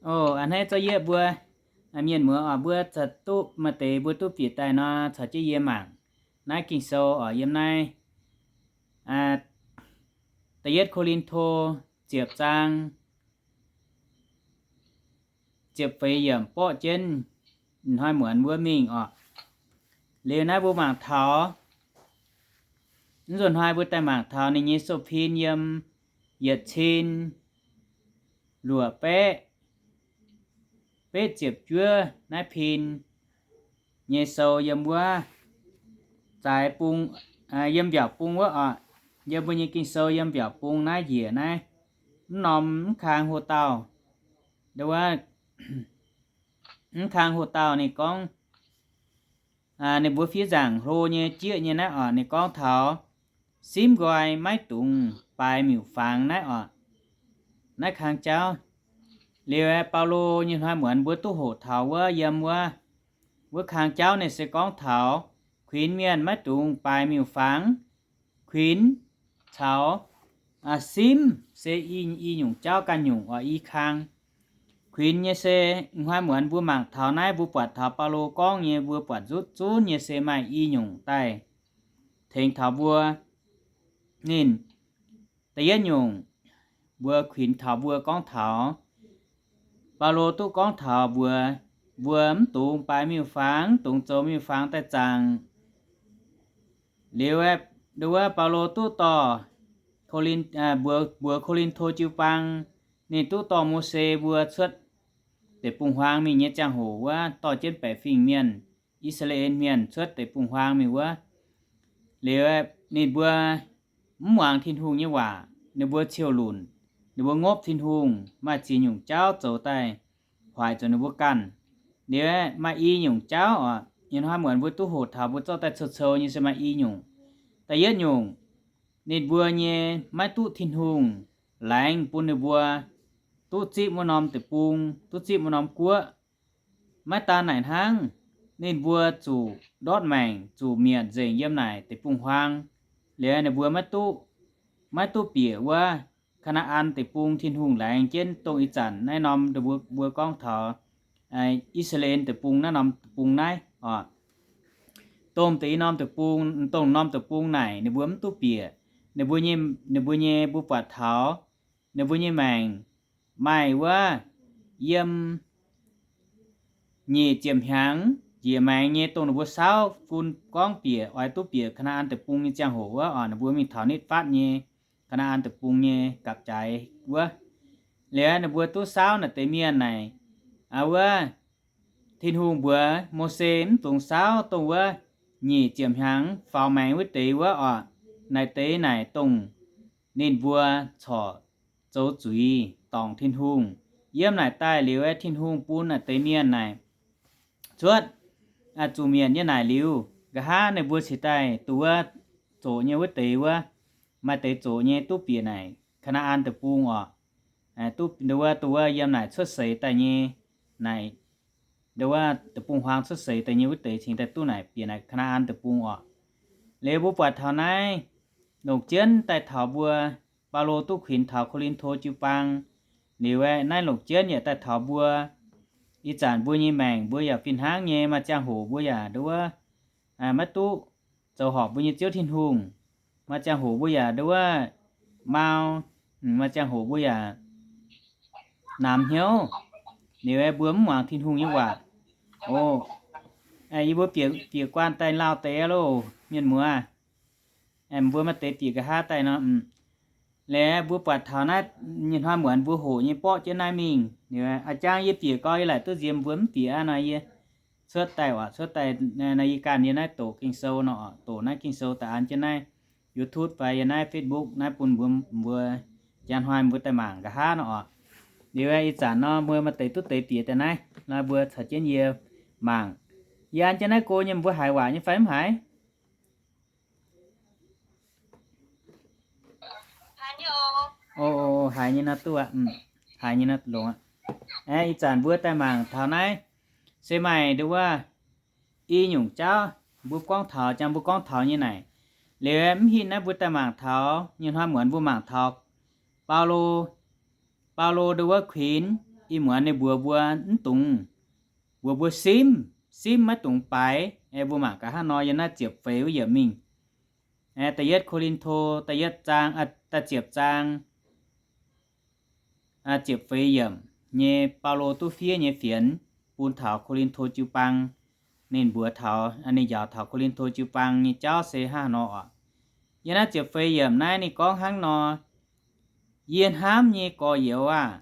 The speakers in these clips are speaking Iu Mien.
Ov, a'hneiv zorqv yie mbuo mienh muoz oc, mbuo caux duqv maaih deix mbuo duqv bieqc daaih nor, caux jienv yie mangc naaiv Ging-Sou oc, yiem naaiv Da'yietv Ko^lin^to ziepc zaang ziepc feix yiemc borqv jienv hnoi muonz wuov mingh oc. Liuz naaiv mbuo mangc taux, mv nzunc hnoi mbuo daaih mangc taux ninh nyei sou-pin yiem yietc cin luoqc baeqv betv ziepc juov naaiv pin nyei sou yiem wuov zaaix bung, yiem mbiaauc bung wuov oc. Yiem mbuo nyei Ging-Sou yiem mbiaauc bung naaiv njiec naaiv mv norm mv kang ho dauh, mv kang ho dauh ninh gorngv, ninh mbuo fiev nzaangc hlo nyei jieqv nyei naaiv oc, ninh gorngv taux simv nqoi maiv dungx baaix miuc-fangx naaiv oc. Naaiv kang jauv liuz, Baulo nyei hnoi muonz mbuo duqv hoqc taux wuov, yiem wuov, wuov kang jauv ninh se gorngv taux kuinx mienh maiv dungx baaix miuc-fangx. Kuinx caux simv se i, i nyungc jauv ganh nyungc oc, i kang. Kuinx nyei se hnoi muonz mbuo mangc taux naaiv, mbuo buatc taux Baulo gorngv nyei, mbuo buatc zutv zunv nyei se maaih i nyungc daaih tengx taux mbuo. Ninh da'yietv nyungc, mbuo kuinx taux mbuo gorngv taux, Baulo duqv gorngv taux mbuox mbuo mv dungx baaix miuc-fangx, mv dungx zoux miuc-fangx daaih zaangc. Liuz, nduov wuov Baulo duqv dorh, mbuox Ko^lin^to jiu-baang, ninh duqv dorh Mose mbuo cuotv deic-bung-huaang mingh nyei ziangh hoc wuov, dorh jienv baeqc fingx mienh, I^saa^laa^en Mienh cuotv deic-bung-huaang mingh wuov. Liuz ninh mbuo mv muangx Tin-Hungh nyei waac, ninh mbuo ciouh lunc, ninh mbuo ngopv Tin-Hungh, maaih ziex nyungc jauv zoux daaih hoic zuqc ninh mbuo ganh. Liuz maaih i nyungc jauv oc, ih hnoi muonz mbuo duqv hoqc taux mbuo zorqv daaih cou-cou nyei se maaih i nyungc. Da'yietv nyungc, ninh mbuo nyei maiv duqv Tin-Hungh laengz bun ninh mbuo duqv zipv wuov norm deic-bung, duqv zipv wuov norm guoqv. Maiv daan naaic hnangv, ninh mbuo zuqc ndortv maengc, zuqc mietc nzengc yiem naaic deic-bung-huaang. Liuz ninh mbuo maiv duqv, maiv duqv bieqc wuov Kaa^naa^an Deic-Bung, Tin-Hungh laengz jienv dongh ih zanc naaiv norm mbuo, mbuo gorngv taux I^saa^laa^en Deic-Bung naaiv norm deic-bung naaiv oc. Dongh deix norm deic-bung, dongh norm deic-bung naaic ninh mbuo mv duqv bieqc. Ninh mbuo nyei, ninh mbuo nyei mbuo buatc taux ninh mbuo nyei maengc maaih wuov yiem nyic ziepc hnyangx njiec maengx nyei, dongh ninh mbuo saauv fun gorngv bieqc oix duqv bieqc Kaa^naa^an Deic-Bung nyei ziangh hoc wuov oc, ninh mbuo mingh taux nitv fatv nyei Kaa^naa^an Deic-Bung nyei gapv-jaaix wuov. Liuz ninh mbuo duqv saauv naaic deix mienh naaic, wuov Tin-Hungh mbuox Mose mv dungx saauv dongh wuov nyic ziepc hnyangx faaux maengx wuov deix wuov oc. Naaic deix naaic dongh ninh mbuo corc zoux zuiz dorngc Tin-Hungh. Yiem naaic daaih liuz, Tin-Hungh bun naaic deix mienh naaic cuotv zuqc mietc nyei naaic liuz, nqa'haav ninh mbuo cingx daaih duqv wuov zoqc nyei wuov deix wuov, maaih deix zoqc nyei duqv bieqc naaic Kaa^naa^an Deic-Bung oc. Duqv, duqv wuov, duqv wuov yiem naaic cuotv seix daaih nyei, naaic, duqv wuov deic-bung-huaang cuotv seix daaih nyei wuov deix cingx daaih duqv naaic bieqc naaic Kaa^naa^an Deic-Bung oc. Liuz mbuo buatc taux naaiv longc jienv daaih taux mbuo, Baulo duqv kuinx taux Ko^lin^to jiu-baang. Liuz aeqv, naaiv longc jienv yaac daaih taux mbuo. Ih zanc mbuo nyei maengc mbuo yaac fih hnangv nyei, maaih ziangh hoc mbuo yaac nduov maiv duqv zoux horpc mbuo nyei Ziouv Tin-Hungh. Maaih ziangh hoc mbuo yaac nduov mau, maaih ziangh hoc mbuo yaac namx hnyouv. Liuz aeqv, mbuo mv muangx Tin-Hungh nyei waac. O, yie mbuo bieqc, bieqc guanh daaih lauh deix loh, mienh muoz. Mbuo maaih deix bieqc nqa'haav daaih nor. Liuz mbuo buatc taux naaiv, nyei hnoi muonz mbuo hoqc nyei borqv jienv naaiv mingh. Aa, jang yie bieqc gau, yie laaic duqv nziex, mbuo mv bieqc aqv nor yie cuotv daaih oc, cuotv daaih nor yie ganh yie naaiv doqc Ging-Sou nor oc, doqc naaiv Ging-Sou daaih an jienv naaiv YouTube fai yie naaiv Facebook naaiv bun mbuo, mbuo jaa hnoi mbuo daaih mangc nqa'haav nor oc. Liuz ih zanc nor mbuo maaih deix duqv deix bieqc daaih naaiv nor, mbuo caux jienv yie mangc. Yie an jienv naaiv go nyei, mbuo haiz waac nyei fai mv haiz? O, haiz nyei nor duqv aqv. Haiz nyei nor longx aqv. Aeqv, ih zanc mbuo daaih mangc taux naaiv se maaih nduov wuov i nyungc jauv, mbuo gorngv taux, jang mbuo gorngv taux nyei naaic. Liuz mv hin naaiv mbuo daaih mangc taux, nyei hnoi muonz mbuo mangc taux Baulo, Baulo nduov wuov kuinx Ih muonz ninh mbuox mbuo mv dungx, mbuox mbuo simv, simv maiv dungx baaix. Mbuo mangc gaax hnangv nor yiem naaiv ziepc feix wuov yiemc mingh. Da'yietv Ko^lin^to, da'yietv zaang, da'ziepc zaang, ziepc feix yiemc nyei, Baulo duqv fiev nyei fienx bun taux Ko^lin^to jiu-baang. Ninh mbuox taux, ninh njaaux taux Ko^lin^to jiu-baang nyei jauv se hnangv haaix nor oc. Yiem naaiv ziepc feix yiemc naaiv ninh gorngv hnangv nor, Yie hnamv nyei gorx-youz aah!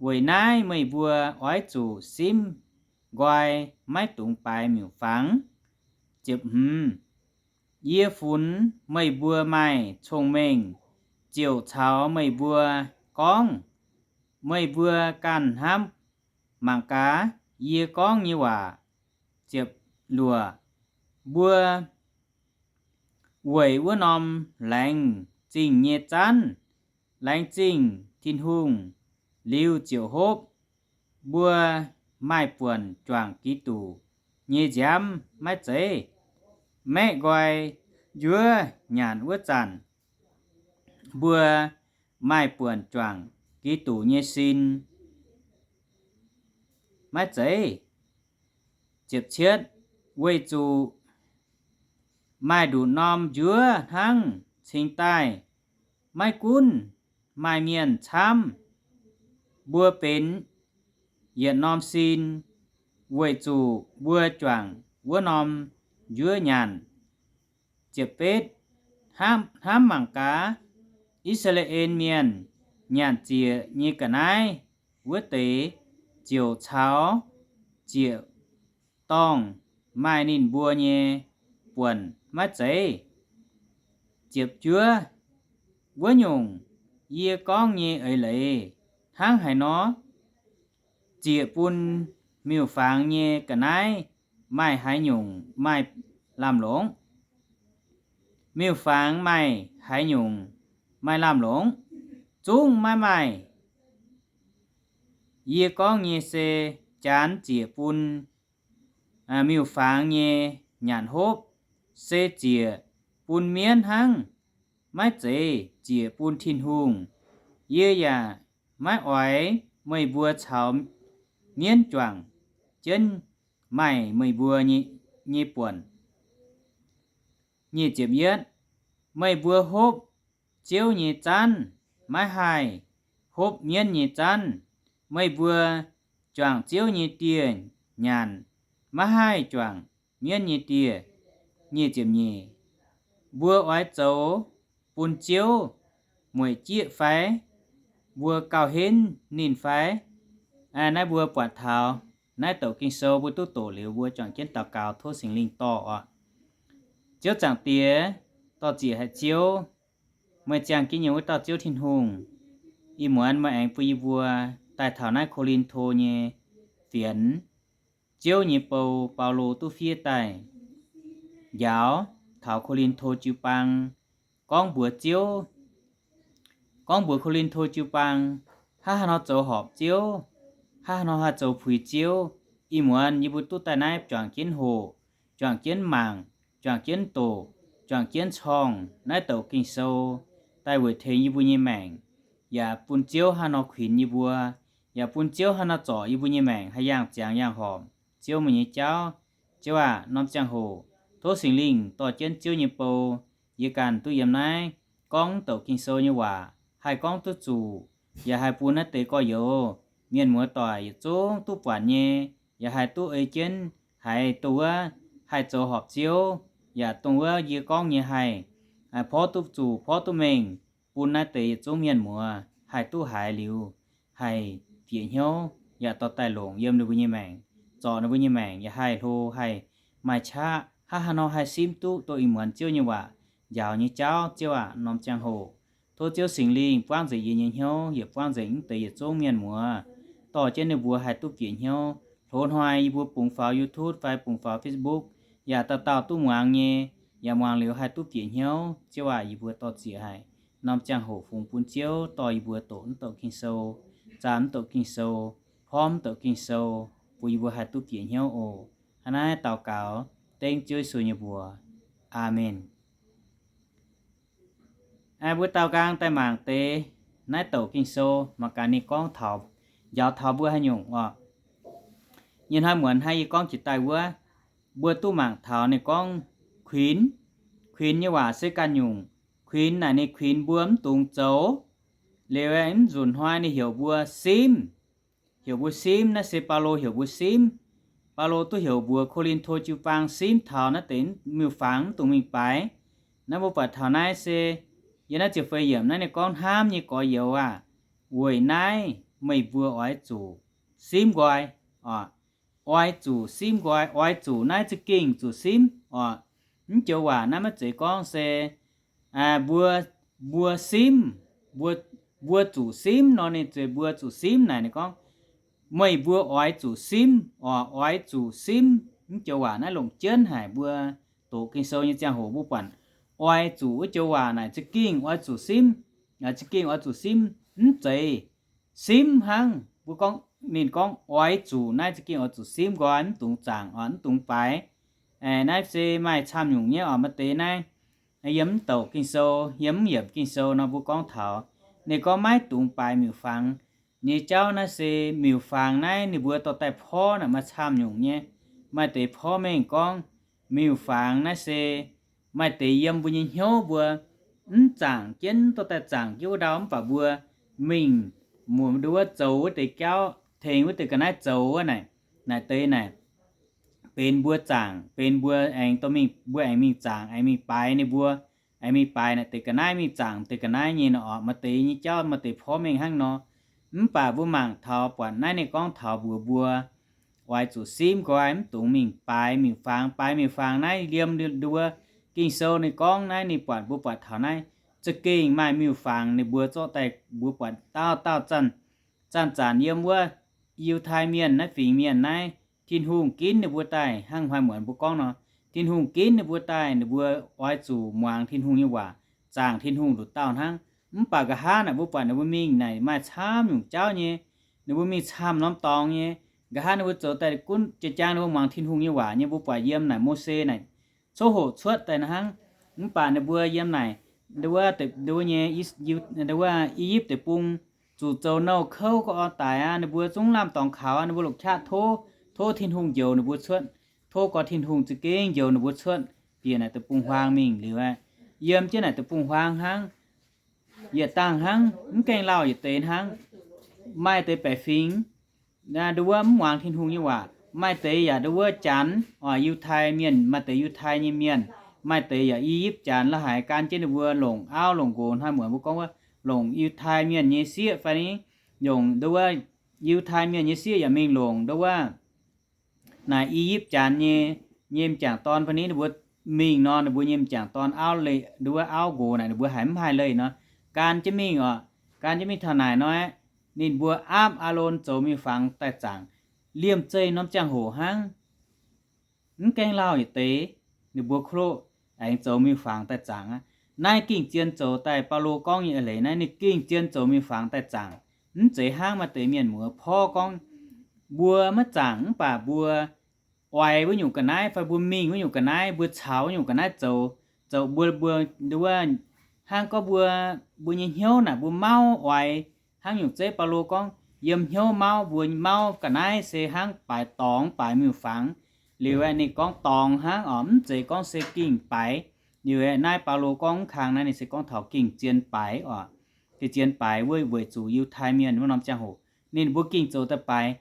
Weic naaiv meih mbuo oix zuqc simv nqoi, maiv dungx baaix miuc-fangx. Ziepc hmz, Yie funx meih mbuo maaih cong-mengh ziouc caux meih mbuo gorngv. Meih mbuo ganh hnamv mangc gaax yie gorngv nyei waac. Ziepc luoqc, mbuo weic wuov norm laengz zingh nyei zanv, laengz zingh Tin-Hungh liuz ziouc hopv. Mbuo maaih buonc juangc Giduc nyei nziaamv maiv zeiz? Maeqv nqoi njuov nyanc wuov zanc, mbuo maaih buonc juangc Giduc nyei sin maiv zeiz? Ziepc cietv, weic zuqc maaih nduqc norm njuov hnangv cingx daaih, maiv gunv maaih mienh camv, mbuo benx yietc norm sin, weic zuqc mbuo juangc wuov norm njuov nyanc. Ziepc betv, hnamv mangc gaax, I^saa^laa^en Mienh nyanc ziec nyei ga'naaiv wuov deix ziouc caux ziec-dorngh maaih ninh mbuo nyei buonc maiv zeiz? Ziepc juov, wuov nyungc, yie gorngv nyei eix leiz hnangv haaix nor? Ziec bun miuc-fangx nyei ga'naaiv maaih haaix nyungc maaih lamh longc? Miuc-fangx maaih haaix nyungc maaih lamh longc? Zungv maiv maaih. Yie gorngv nyei se janx ziec bun miuc-fangx nyei nyanc hopv se ziec bun mienv hnangv, maiv zeiz ziec bun Tin-Hungh. Yie yaac maiv oix meih mbuo caux mienv juangc jienv maaih meih mbuo nyei buonc. Nyic ziepc yietv, meih mbuo hopv Ziouv nyei zanv, maiv haih hopv mienv nyei zanv. Meih mbuo juangc Ziouv nyei dieh nyanc, maiv haih juangc mienv nyei dieh. Nyic ziepc nyeic, mbuo oix zoux bun Ziouv mueic jieqv fai? Mbuo gauh henv ninh fai? Naaiv mbuo buatc taux naaiv douc Ging-Sou mbuo duqv doqc liuz, mbuo juangc jienv daux gaux tov Singx Lingh dorh oc. Ziouv Zaangc Diex, dorh ziec haic Ziouv, meih ziangh jienv nyei wuov dauh Ziouv Tin-Hungh. Ih muonz meih aengx bun yie mbuo daaih taux naaiv Ko^lin^to nyei fienx, Ziouv nyei bou, Baulo duqv fiev daaih njaaux taux Ko^lin^to jiu-baang, gorngv mbuox Ziouv, gorngv mbuox Ko^lin^to jiu-baang hnangv haaix nor zoux horpc Ziouv, hnangv haaix nor haih zoux puix Ziouv. Ih muonz yie mbuo duqv daaih naaiv juangc jienv hoqc, juangc jienv mangc, juangc jienv doqc, juangc jienv corngh naaiv douc Ging-Sou, daaih weic tengx yie mbuo nyei maengc, yaac bun Ziouv hnangv haaix nor kuinx yie mbuo, yaac bun Ziouv hnangv haaix nor zorc yie mbuo nyei maengc haih yangh ziangx yangh horpc Ziouv meih nyei jauv. Ziouv aah, norm ziangh hoc tov Singx Lingh dorh jienv Ziouv nyei bou, yie ganh duqv yiem naaiv gorngv douc Ging-Sou nyei waac haih gorngv duqv zuqc, yaac haih bun naaiv deix gorx-youz mienh muoz doic yietc zungv duqv buatc nyei, yaac haih duqv ei jienv haiz dongh wuov haih zoux horpc Ziouv, yaac dongh wuov yie gorngv nyei haih porv duqv zuqc porv duqv mengh, bun naaiv deix yietc zungv mienh muoz haih duqv haiz liuz haih bieqc hnyouv, yaac dorh daaih longc yiem ninh mbuo nyei maengc, zorc ninh mbuo nyei maengc yaac haih hlo haih maaih qaqv, hnangv haaix nor haih simv duqv dongh ih muonz Ziouv nyei waac njaaux nyei jauv. Ziouv aah, norm ziangh hoc tov Ziouv Singx Lingh buangv nzengc yie nyei hnyouv, yaac buangv nzengc mv deix yietc zungv mienh muoz, dorh jienv ninh mbuo haih duqv bieqc hnyouv. Hlo hnoi yie mbuo bungx faaux YouTube fai bungx faaux Facebook, yaac dauh dauh duqv muangx nyei, yaac muangx liuz haih duqv bieqc hnyouv. Ziouv aah, yie mbuo dorh ziec haic norm ziangh hoc fungx bun Ziouv dorh yie mbuo doqc mv douc Ging-Sou, zaam mv douc Ging-Sou, porv mv douc Ging-Sou, bun yie mbuo haih duqv bieqc hnyouv oc. Hnangv naaiv daux gaux dengv Ziouv Yesu nyei mbuox. Aamen. Mbuo daaux nqaang daaih mangc deix naaiv douc Ging-Sou mangc gaax ninh gorngv taux njaaux taux mbuo haaix nyungc oc. Nyei hnoi muonz hnangv yie gorngv jiex daaih wuov, mbuo duqv mangc taux ninh gorngv kuinx. Kuinx nyei waac se ganh nyungc. Kuinx naaic ninh kuinx mbuo mv dungx zoux. Liuz mv nzunc hnoi ninh heuc mbuo simv. Heuc mbuo simv, naaiv se Baulo heuc mbuo simv. Baulo duqv heuc mbuox Ko^lin^to jiu-baang simv taux naaiv deix miuc-fangx mv dungx mingh baaix. Naaiv mbuo buatc taux naaiv se, yiem naaiv ziepc feix yiemc naaiv ninh gorngv, hnamv nyei gorx-youz aah, weic naaiv meih mbuo oix zuqc simv nqoi oc. Oix zuqc simv nqoi, oix zuqc naaiv za'gengh zuqc simv oc. Mv joux waac naaiv maiv zeiz gorngv se mbuo, mbuo simv, mbuo, mbuo zuqc simv nor, ninh zuqc mbuo zuqc simv naaic ninh gorngv, meih mbuo oix zuqc simv oc, oix zuqc simv. Mv joux waac naaiv longc jienv haic, mbuo doqc Ging-Sou nyei ziangh hoc mbuo buatc oix zuqc wuov joux waac naaic za'gengh oix zuqc simv, za'gengh oix zuqc simv, mv zeiz simv hnangv. Mbuo gorngv, ninh gorngv oix zuqc naaiv za'gengh oix zuqc simv nqoi, mv dungx zaangc oc, mv dungx baaix. Naaiv se maaih camv nyungc nyei oc. Maaih deix naaiv yiem mv douc Ging-Sou, yiem mv yiemc Ging-Sou nor mbuo gorngv taux ninh gorngv maiv dungx baaix miuc-fangx nyei jauv naaiv se miuc-fangx naaiv ninh mbuo dorh daaih porv naaic maaih camv nyungc nyei. Maaih deix porv mengh gorngv miuc-fangx naaiv se maaih deix yiem mbuo nyei hnyouv mbuo mv zaangc jienv, dorh daaih zaangc jienv wuov ndau mv baac mbuo mingh muonc nduov zoux wuov deix jauv, tengx wuov deix ga'naaiv zoux wuov naaic, naaic deix naaic benx mbuo zaangc, benx mbuo aengx dorh mingh, mbuo aengx mingh zaangc, aengx mingh baaix ninh mbuo, aengx mingh baaix naaic deix ga'naaiv, mingh zaangc deix ga'naaiv nyei nor oc. Maaih deix nyei jauv maaih deix porv mengh hnangv nor. Mv baac mbuo mangc taux buatc naaiv ninh gorngv taux mbuox mbuo oix zuqc simv nqoi, mv dungx mingh baaix miuc-fangx. Baaix miuc-fangx naaiv liemh nduov Ging-Sou ninh gorngv naaiv ninh buatc, mbuo buatc taux naaiv za'gengh maaih miuc-fangx ninh mbuo zorqv daaih, mbuo buatc dauh dauh zanc, zanc zanc yiem wuov Yiutai Mienh naaiv fingx mienh naaiv, Tin-Hungh ginv ninh mbuo daaih hnangv hnoi muonz mbuo gorngv nor, Tin-Hungh ginv ninh mbuo daaih, ninh mbuo oix zuqc muangx Tin-Hungh nyei waac, zaangc Tin-Hungh nduqc dauh hnangv. Mv baac nqa'haav naaic mbuo buatc ninh mbuo mingh naaic maaih camv nyungc jauv nyei, ninh mbuo mingh camv norm dorngx nyei. Nqa'haav ninh mbuo zoux daaih gunv jiex jaang ninh mbuo muangx Tin-Hungh nyei waac nyei, mbuo buatc yiem naaic Mose naaic coqv hoqc cuotv daaih hnangv. Mv baac ninh mbuo yiem naaic, nduov, nduov nyei, nduov I^yipv Deic-Bung zuqc zoux nouh kouv gorx daic aqv, ninh mbuo zungv lamh dorngx kaux aqv, ninh mbuo longc qaqv tov, tov Tin-Hungh njoux ninh mbuo cuotv, tov gorx Tin-Hungh za'gengh njoux ninh mbuo cuotv bieqc naaic deic-bung-huaang mingh liuz aqv. Yiem jienv naaic deic-bung-huaang hnangv, yietc dangh hnangv, mv gaengh lauh yietc deix hnangv. Maaih deix baeqc fingx nduov mv muangx Tin-Hungh nyei waac. Maaih deix yaac nduov Janx, oix Yiutai Mienh, maaih deix Yiutai nyei mienh, maaih deix yaac I^yipv Janx la'haiz gan jienv ninh mbuo longc auv longc nqox hnoi muonz mbuo gorngv wuov longc Yiutai Mienh nyei sieqv fai ni, longc nduov Yiutai Mienh nyei sieqv yaac mingh longc nduov naaic I^yipv Janx nyei, nyei m'jangc dorn fai ni, ninh mbuo mingh nor ninh mbuo nyei m'jangc dorn auv le, nduov auv nqox naaic ninh mbuo haiz mv haih leih nor, gan jienv mingh oc. Gan jienv mingh taux naaic nor aeqv, ninh mbuo aapv Aalon zoux miuc-fangx daaih zaangc. Liemh zeih norm ziangh hoc hnangv, mv gaengh lauh yietc deix, ninh mbuo koloqv aengx zoux miuc-fangx daaih zaangc aqv. Naaiv gingh zien zoux daaih, Baulo gorngv nyei eix leiz naaiv ninh gingh zien zoux miuc-fangx daaih zaangc. Mv zeiz hnangv maaih deix mienh muoz porv gorngv mbuo maiv zaangc mv baac mbuo oix wuov nyungc ga'naaiv fai mbuo mingh wuov nyungc ga'naaiv, mbuo caux wuov nyungc ga'naaiv zoux, zoux mbuo, mbuo nduov hnangv gorngv mbuo, mbuo nyei hnyouv naaic mbuo mauv oix hnangv nyungc zeiv. Baulo gorngv yiem hnyouv mauv, mbuo mauv ga'naaiv se hnangv baaix dorngx baaix miuc-fangx. Liuz aeqv ninh gorngv dorngx hnangv oc, mv zeiz gorngv se gingh baaix. Liuz aeqv naaiv Baulo gorngv mv kang naaiv ninh se gorngv taux gingh zien baaix oc. Gingh zien baaix wuov weic zuqc Yiutai Mienh wuov norm ziangh hoc ninh mbuo gingh zoux daaih baaix.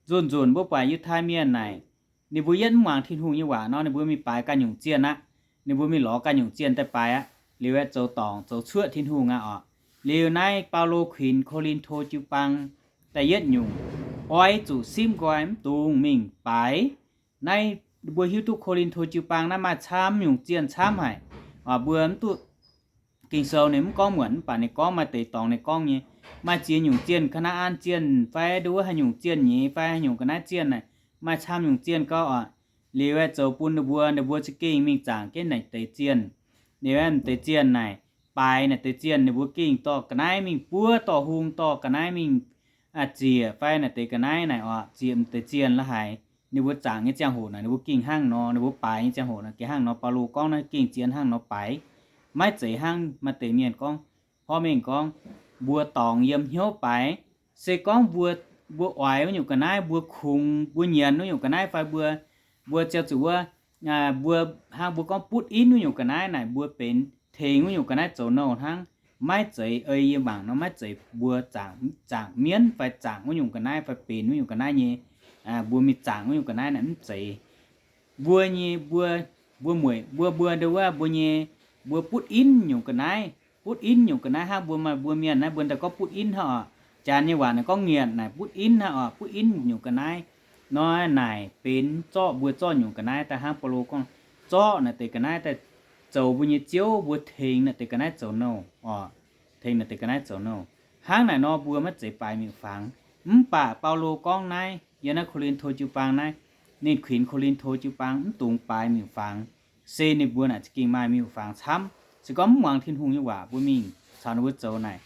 Nzunc nzunc mbuo buatc Yiutai Mienh naaic, ninh mbuo yietv mv muangx Tin-Hungh nyei waac nor, ninh mbuo mingh baaix ganh nyungc zienh aqv. Ninh mbuo mingh lorz ganh nyungc zienh daaih baaix aqv. Liuz aeqv zoux dorngc zoux cuoqv Tin-Hungh aqv oc. Liuz naaiv Baulo kuinx Ko^lin^to jiu-baang da'yietv nyungc, oix zuqc simv nqoi, mv dungx mingh baaix. Naaiv mbuo hiuv duqv Ko^lin^to jiu-baang naaiv maaih camv nyungc zienh camv haic. Mbuo mv duqv, Ging-Sou ninh mv gorngv muonc mv baac ninh gorngv maaih deix dorngx ninh gorngv nyei. Maaih ziex nyungc zienh, Kaa^naa^an zienh fai nduov haaix nyungc zienh nyei fai haaix nyungc ga'naaiv zienh naaic, maaih camv nyungc zienh gauh oc. Liuz aeqv zoux bun ninh mbuo, ninh mbuo za'gengh mingh zaangc jienv naaic deix zienh. Liuz aeqv m'deix zienh naaic, baaix naaic deix zienh ninh mbuo gengh dorh ga'naaiv mingh buov, dorh hung dorh ga'naaiv mingh ziec fai naaic deix ga'naaiv naaic oc, ziec m'deix zienh la'haic. Ninh mbuo zaangc nyei ziangh hoc naaic ninh mbuo gengh hnangv nor, ninh mbuo baaix nyei ziangh hoc naaic gengh hnangv nor. Baulo gorngv naaiv gengh zien hnangv nor baaix. Maiv zeiz hnangv maaih deix mienh gorngv, porv mengh gorngv, mbuo dorngx yiem hnyouv baaix, Se gorngv mbuo, mbuo oix wuov nyungc ga'naaiv, mbuo kungx, mbuo nyienz wuov nyungc ga'naaiv fai mbuo, mbuo ziouc zuqc wuov, mbuo hnangv mbuo gorngv butv inv wuov nyungc ga'naaiv naaic, mbuo benx tengx wuov nyungc ga'naaiv zoux nouh hnangv. Maiv zeiz ei yie mangc nor, maiv zeiz mbuo zaangc, zaangc mienv fai zaangc wuov nyungc ga'naaiv fai benx wuov nyungc ga'naaiv nyei, mbuo mingh zaangc wuov nyungc ga'naaiv naaic mv zeiz. Mbuo nyei, mbuo, mbuo mueic, mbuo, mbuo ndau wuov mbuo nyei, mbuo butv inv nyungc ga'naaiv, butv inv nyungc ga'naaiv hnangv mbuo maaih mbuo mienh naaiv mbuo ndau gorngv butv inv hnangv oc. Janx nyei waac naaic gorngv ngienc naaic butv inv hnangv oc, butv inv nyungc ga'naaiv. Nor naaic benx zorqv mbuo zorqv nyungc ga'naaiv daaih hnangv Baulo gorngv, zorqv naaic deix ga'naaiv daaih zoux mbuo nyei ziouv, mbuo tengx naaic deix ga'naaiv zoux nouh oc, tengx naaic deix ga'naaiv zoux nouh. Hnangv naaic nor mbuo maiv zeiz baaix miuc-fangx. Mv baac Baulo gorngv naaiv yiem naaiv Ko^lin^to jiu-baang naaiv, ninh kuinx Ko^lin^to jiu-baang mv dungx baaix miuc-fangx, se ninh mbuo naaic za'gengh maaih miuc-fangx camv. Se gorngv mv muangx Tin-Hungh nyei waac, mbuo mingh caux ninh mbuo zoux naaic,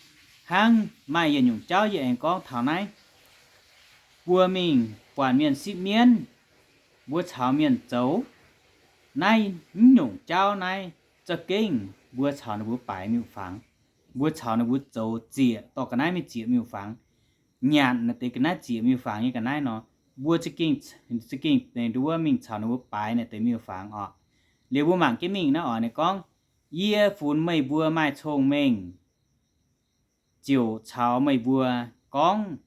hnangv maaih yietc nyungc jauv yie aengx gorngv taux naaiv, mbuo mingh buatc mienh sipv mienv, mbuo caux mienh zoux, naaiv mv nyungc jauv naaiv za'gengh mbuo caux ninh mbuo baaix miuc-fangx, mbuo caux ninh mbuo zoux zieqc dorh ga'naaiv mingh zieqc miuc-fangx, nyanc naaic deix ga'naaiv zieqc miuc-fangx nyei ga'naaiv nor, mbuo za'gengh, za'gengh nduov mingh caux ninh mbuo baaix naaic deix miuc-fangx oc. Liuz mbuo mangc jienv mingh naaiv oc, ninh gorngv, yie funx meih mbuo maaih cong-mengh ziouc caux meih mbuo gorngv,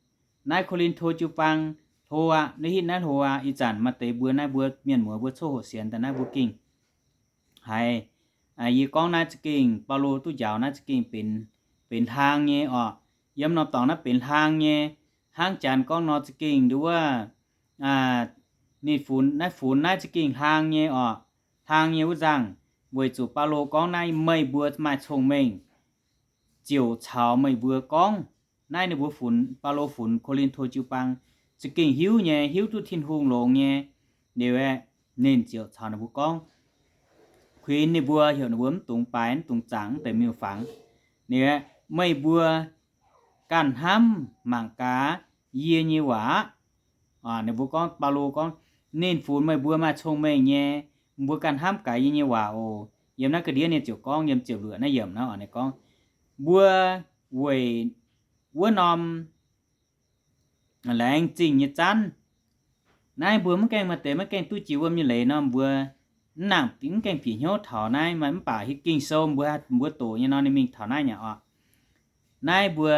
naaiv Ko^lin^to jiu-baang hlo aqv, naaiv hitv naaiv hlo aqv. Ih zanc maaih deix mbuo naaiv mbuo mienh muoz mbuo coqv hoqc sienx daaih naaiv mbuo gengh haiz yie gorngv naaiv za'gengh Baulo duqv njaaux naaiv za'gengh benx, benx hlaang nyei oc. Yiem norm dorngx naaiv benx hlaang nyei. Hnangv janx gorngv nor za'gengh nduov wuov, ninh funx naaiv, funx naaiv za'gengh hlaang nyei oc, hlaang nyei wuov nzangh. Weic zuqc Baulo gorngv naaiv meih mbuo maaih cong-mengh ziouc caux meih mbuo gorngv. Naaiv ninh mbuo funx, Baulo funx Ko^lin^to jiu-baang za'gengh hiuv nyei, hiuv duqv Tin-Hungh longx nyei. Liuz aeqv, ninh ziouc caux ninh mbuo gorngv, kuinx ninh mbuo, heuc ninh mbuo mv dungx baaix, mv dungx zaangc mv deix miuc-fangx. Liuz aeqv, meih mbuo ganh hnamv mangc gaax yie nyei waac aqv. Ninh mbuo gorngv, Baulo gorngv, ninh funx meih mbuo maaih cong-mengh nyei, mbuo ganh hnamv gaax yie nyei waac oc. Yiem naaiv ga'ndiev ninh ziouc gorngv, yiem ziepc luoqc naaiv yiemc naaiv oc, ninh gorngv, mbuo weic wuov norm laengz zingh nyei zanv, naaiv mbuo mv gaengh maaih deix maiv gaengh duqv jiex wuom nyei leiz nor, mbuo mv nangc, mv gaengh bieqc hnyouv taux naaiv. Mv baac hiuv Ging-Sou mbuo, mbuo doqc nyei nor ninh mingh taux naaiv nyei oc. Naaiv mbuo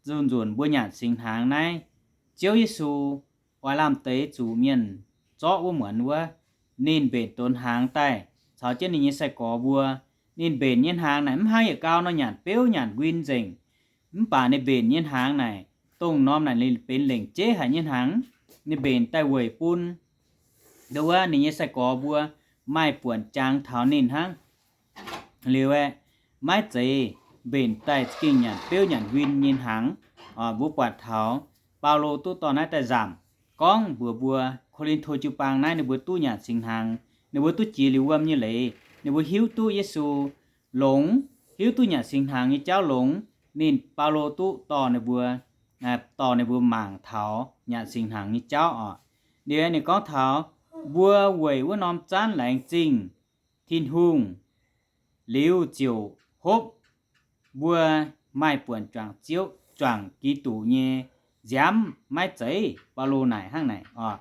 nzunc nzunc mbuo nyanc singx hnaangx naaiv, Ziouv Yesu oix lamh deix zuqc mienh zorqv wuov muonz wuov, ninh mbenc donx hnaangx daaih caux jienv ninh nyei sai-gorx mbuo. Ninh mbenc nyei hnaangx naaic mv hnangv yietc gau nor nyanc beuv nyanc nquin nzengc. Mv baac ninh mbenc nyei hnaangx naaic, dongh norm naaic ninh benx lengc jeiv haic nyei hnaangx. Ninh mbenc daaih weic bun nduov wuov ninh nyei sai-gorx mbuo maaih buonc jangx taux ninh hnangv. Liuz aeqv, maiv zeiz mbenc daaih za'gengh nyanc beuv nyanc nquin nyei hnaangx. Mbuo buatc taux Baulo duqv dorh naaiv daaih nzamc gorngv mbuox mbuo, Ko^lin^to jiu-baang naaiv ninh mbuo duqv nyanc singx hnaangx, ninh mbuo duqv jiex liuz wuom nyei leiz, ninh mbuo hiuv duqv Yesu longx, hiuv duqv nyanc singx hnaangx nyei jauv longx. Ninh, Baulo duqv dorh ninh mbuo, dorh ninh mbuo mangc taux nyanc singx hnaangx nyei jauv oc. Liuz ninh gorngv taux, mbuo weic wuov norm zanv laengz zingh Tin-Hungh liuz ziouc hopv mbuo maaih buonc juangc Ziouv, juangc Giduc nyei nziaamv maiv zeiz? Baulo naaic hnangv naaic oc.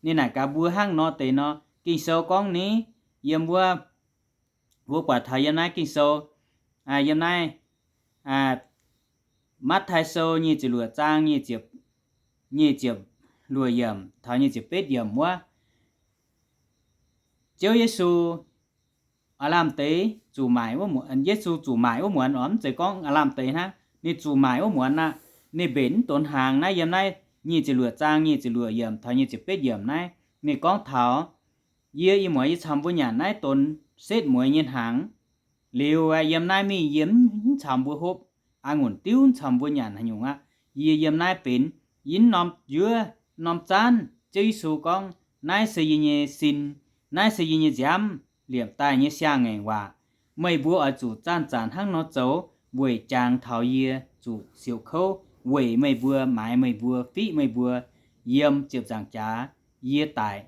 Ninh naaic gaax mbuo hnangv nor deix nor, Ging-Sou gorngv ni, yiem wuov, mbuo buatc taux yiem naaiv Ging-Sou, yiem naaiv Matv^tai Sou nyic ziepc luoqc zaang nyic ziepc, nyic ziepc luoqc yiemc taux nyic ziepc betv yiemc wuov, Ziouv Yesu aav lamh deix zuqc maaic wuov muonz, Yesu zuqc maaic wuov muonz oc, mv zeiz gorngv aav lamh deix hnangv, ninh zuqc maaic wuov muonz aqv. Ninh mbenc mv donx hnaangx naaiv, yiem naaiv nyic ziepc luoqc zaang nyic ziepc luoqc yiemc taux nyic ziepc betv yiemc naaiv, ninh gorngv taux, yie ih muonz yie caux mbuo nyanc naaiv donx setv mueiz nyei hnaangx. Liuz aeqv, yiem naaiv mingh yie mv caux mbuo hopv, a'ngunc diuv mv caux mbuo nyanc haaix nyungc aqv. Yie yiem naaiv benx yie norm njuov, norm zanv. Ziouv Yesu gorngv, naaiv se yie nyei sin, naaiv se yie nyei nziaamv, liepc daaih nyei siang-ngaengc waac. Meih mbuo oix zuqc zanc-zanc hnangv nor zoux weic jangx taux yie zuqc siouc kouv, weic meih mbuo maaiz meih mbuo, fiqv meih mbuo yiem ziepc nzaangc jaax yie daic,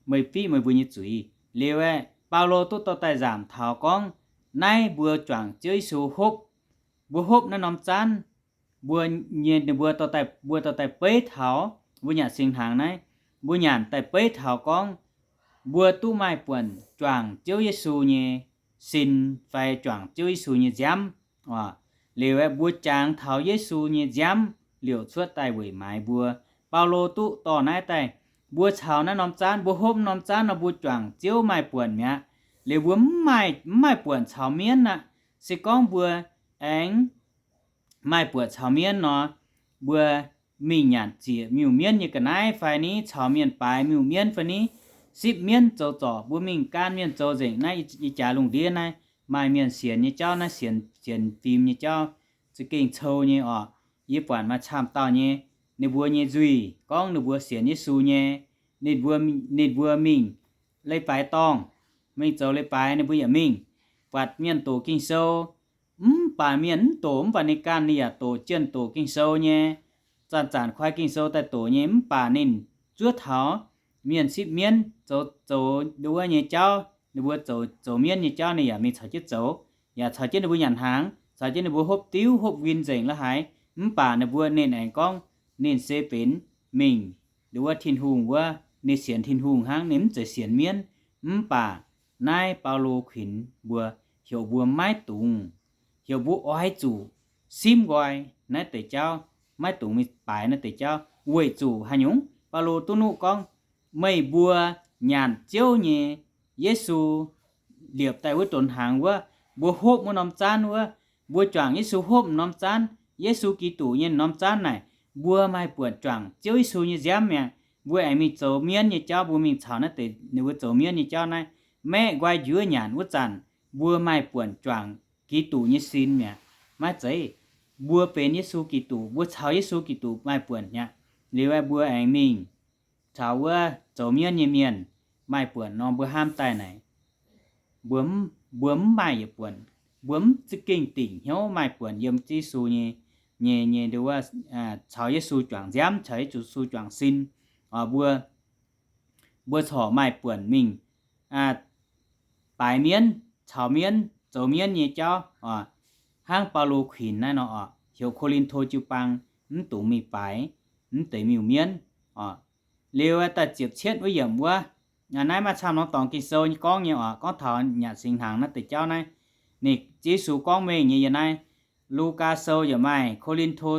meih fiqv meih mbuo nyei zuiz. Liuz aeqv, Baulo duqv dorh daaih nzamc taux gorngv naaiv mbuo juangc Ziouv Yesu hopv, mbuo hopv naaiv norm zanv, mbuo nyei, ninh mbuo dorh daaih, mbuo dorh daaih beiv taux, mbuo nyanc singx hnaangx naaiv, mbuo nyanc daaih beiv taux gorngv, mbuo duqv maaih buonc juangc Ziouv Yesu nyei sin fai juangc Ziouv Yesu nyei nziaamv. Liuz aeqv, mbuo jangx taux Yesu nyei nziaamv liouc cuotv daaih weic maaiz mbuo. Baulo duqv dorh naaiv daaih, mbuo caux naaiv norm zaanv, mbuo hopv norm zaanv nor, mbuo juangc Ziouv maaih buonc mi'aqv. Liuz mbuo mv maaih, mv maaih buonc caux mienv aqv. Se gorngv mbuo aengx maaih buonc caux mienv nor, mbuo mingh nyanc ziec miuc-mienv nyei ga'naaiv fai ni, caux mienh baaix miuc-mienv fai ni, sipv mienv zoux zorc, mbuo mingh gaanv mienh zoux nzengc naaiv, ih jaax lungh ndiev naaiv maaih mienh sienx nyei jauv naaiv, sienx, sienx fim nyei jauv za'gengh cou nyei orqc. Yie buatc maaih camv dauh nyei, ninh mbuo nyei nzuih gorngv ninh mbuo sienx Yesu nyei, ninh mbuo, ninh mbuo mingh leiz-baaix dorngh, mingh zoux leiz-baaix ninh mbuo yaac mingh, buatc mienh doqc Ging-Sou, mv baac mienh mv doqc, mv baac ninh ganh ninh yaac doqc, jienh doqc Ging-Sou nyei, zanc-zanc koi Ging-Sou daaih doqc nyei, mv baac ninh zuov taux mienh sipv mienv zoux, zoux nduov nyei jauv, ninh mbuo zoux, zoux mienv nyei jauv ninh yaac mingh caux jienv zoux, yaac caux jienv ninh mbuo nyanc hnaangx, caux jienv ninh mbuo hopv diuv hopv win nzengc la'haaix. Mv baac ninh mbuo, ninh aengx gorngv ninh se benx mingh nduov Tin-Hungh wuov, ninh sienx Tin-Hungh hnangv, ninh mv zeiz sienx mienv. Mv baac naaiv Baulo kuinx mbuo, heuc mbuo maiv dungx, heuc mbuo oix zuqc simv nqoi naaiv deix jauv, maiv dungx mingh baaix naaiv deix jauv. Weic zuqc haaix nyungc? Baulo duqv nuqv gorngv, meih mbuo nyanc Ziouv nyei Yesu liepc daaih wuov donx hnaangx wuov, mbuo hopv wuov norm zaanv wuov, mbuo juangc Yesu hopv norm zaanv, Yesu Giduc nyei norm zaanv naaic, mbuo maaih buonc juangc Ziouv Yesu nyei nziaamv mi'aqv. Mbuo aengx mingh zoux mienv nyei jauv, mbuo mingh caux naaiv deix ninh mbuo zoux mienv nyei jauv naaiv, maeqv nqoi njuov nyanc wuov zanc, mbuo maaih buonc juangc Giduc nyei sin mi'aqv. Maiv zeiz, mbuo benx Yesu Giduc, mbuo caux Yesu Giduc maaih buonc mi'aqv. Liuz aeqv, mbuo aengx mingh caux wuov zoux mienv nyei mienh maaih buonc nor, mbuo hnamv daaih naaic, mbuo, mbuo mv maaih yietc buonc, mbuo mv za'gengh dingc hnyouv maaih buonc yiem Yesu nyei, nyei, nyei nduov, caux Yesu juangc nziaamv, caux Yesu juangc sin. Mbuo, mbuo corc maaih buonc mingh baaix mienv, caux mienv, zoux mienv nyei jauv oc. Hnangv Baulo kuinx naaiv nor oc, heuc Ko^lin^to jiu-baang mv dungx mingh baaix mv deix miuc-mienv oc. Liuz daaih ziepc cietv wuov yiemc wuov, naaiv maaih camv norm dorngx Ging-Sou nyei gorngv nyei oc, gorngv taux nyanc singx hnaangx naaiv deix jauv naaiv, ninh Yesu gorngv mengh nyei yiem naaiv Lugaa Sou yaac maaih, Ko^lin^to,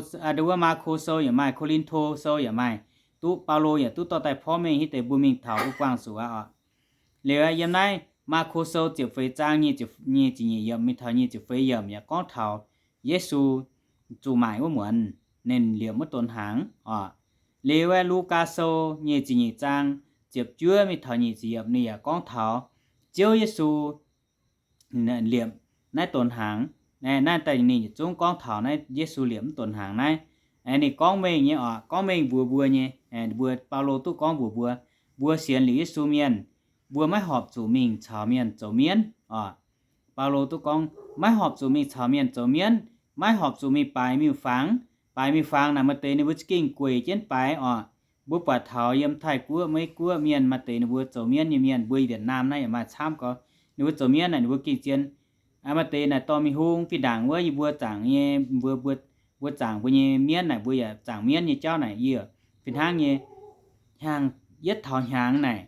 wuov Maako Sou yaac maaih, Ko^lin^to Sou yaac maaih, duqv Baulo yaac duqv dorh daaih porv mengh hiuv deix mbuo mingh taux mbuo buangh zuqc aqv oc. Liuz yiem naaiv Maako Sou ziepc feix zaang nyic ziepc, nyic ziepc nyeic yiemc mingh taux nyic ziepc feix yiemc yaac gorngv taux Yesu zuqc maaic wuov muonz ninh liepc wuov donx hnaangx oc. Liuz aeqv, Lugaa Sou nyic ziepc nyeic zaang ziepc juov mingh taux nyic ziepc yiemc ninh yaac gorngv taux Ziouv Yesu liepc naaiv donx hnaangx. Naaiv daaih ninh yietc zungv gorngv taux naaiv Yesu liepc mv donx hnaangx naaiv. Ninh gorngv mengh nyei oc, gorngv mengh mbuox mbuo nyei, mbuo Baulo duqv gorngv mbuox mbuo, mbuo sienx liuz Yesu mienh, mbuo maiv horpc zuqc mingh caux mienh zoux mienv oc. Baulo duqv gorngv maiv horpc zuqc mingh caux mienh zoux mienv, maiv horpc zuqc mingh baaix miuc-fangx. Baaix miuc-fangx naaic maaih deix ninh mbuo za'gengh gueic jienv baaix oc. Mbuo buatc taux yiem Taiv-Guoqv, Meiv-Guoqv mienh maaih deix ninh mbuo zoux mienv nyei mienh, mbuo Yietc Naamh naaiv yaac maaih camv gorx. Ninh mbuo zoux mienv naaic ninh mbuo gengh zien. Maaih deix naaic dorh mingh hung fih ndaangc wuov yie mbuo zaangc nyei, mbuo, mbuo, mbuo zaangc mbuo nyei mienv naaic, mbuo yaac zaangc mienv nyei jauv naaic yie fih hnangv nyei. Hnyangx, yietv taux hnyangx naaic,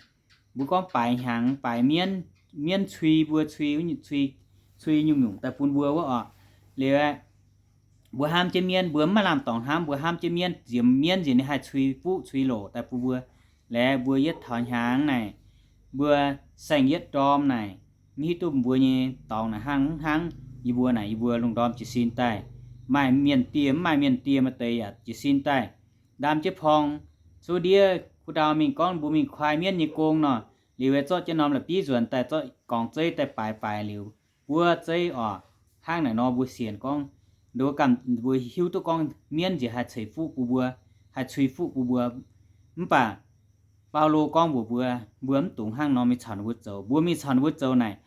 mbuo gorngv baaix hnyangx, baaix mienv, mienv cui mbuo, cui, cui, cui nyungc-nyungc daaih bun mbuo wuov oc. Liuz aeqv, mbuo hnamv jienv mienv, mbuo mv maaih lamh dorngx hnamv, mbuo hnamv jienv mienv, nziex mienv nziex ninh haih cui fuqv cui loc daaih bun mbuo. Liuz aeqv, mbuo yietv taux hnyangx naaic, mbuo saeng-yietv ndorm naaic, mv hiuv duqv mbuo nyei dorngx naaic hnangv mv hnangv. Yie mbuo naaic, yie mbuo lungh ndorm jiez sin daaih, maaih mienh dieh mv maaih mienh dieh, maaih deix yaac jiez sin daaih ndaam jienv porng cuotv ndiev. Kuv ndau mingh gorngv mbuo mingh kuaai mienv nyei gong nor, liuz aeqv, zorqv jienv norm la'bieiv nzuonx daaih, zorqv gorngx zeiv daaih baaix baaix liuz buov zeiv oc. Hnangv naaic nor mbuo sienx gorngv, nduov gamh mbuo hiuv duqv gorngv mienv nziex haih ceix fuqv bun mbuo, haih cui fuqv bun mbuo. Mv baac Baulo gorngv mbuox mbuo, mbuo mv dungx hnangv nor mingh caux ninh mbuo zoux. Mbuo mingh caux ninh mbuo zoux naaic,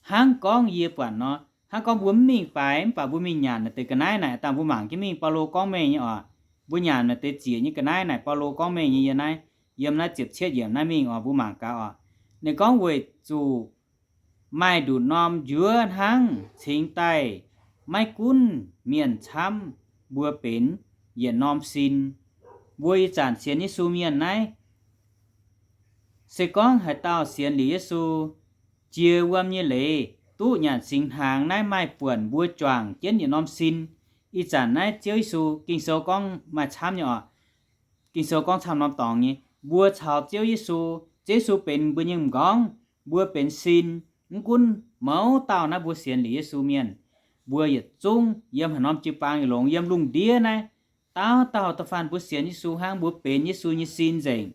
hnangv gorngv yie buatc nor, hnangv gorngv mbuo mv mingh baaix mv baac mbuo mingh nyanc naaic deix ga'naaiv naaic, dangh mbuo mangc jienv mingh Baulo gorngv mengh nyei oc. Mbuo nyanc naaic deix ziec nyei ga'naaiv naaic, Baulo gorngv mengh nyei yiem naaiv, yiem naaiv ziepc cietv yiemc naaiv mingh oc, mbuo mangc gaax oc. Ninh gorngv weic zuqc maaih nduqc norm njuov hnangv cingx daaih maiv gunv mienh camv, mbuo benx yietc norm sin. Mbuo ih zanc sienx Yesu mienh naaiv, se gorngv haaix dauh sienx liuz Yesu, jiex wuom nyei leiz duqv nyanc singx hnaangx naaiv maaih buonc mbuo juangc jienv yietc norm sin. Ih zanc naaiv Ziouv Yesu, Ging-Sou gorngv maaih camv nyei oc. Ging-Sou gorngv camv norm dorngx nyei, mbuo caux Ziouv Yesu, Ziouv Yesu benx mbuo nyei m'nqorngv, mbuo benx sin. Mv gunv mouz dauh naaiv mbuo sienx liuz Yesu mienh, mbuo yietc zungv yiem haaix norm jiu-baang yietc longx, yiem lungh ndiev naaiv, dauh dauh da'faanh mbuo sienx Yesu hnangv, mbuo benx Yesu nyei sin nzengc.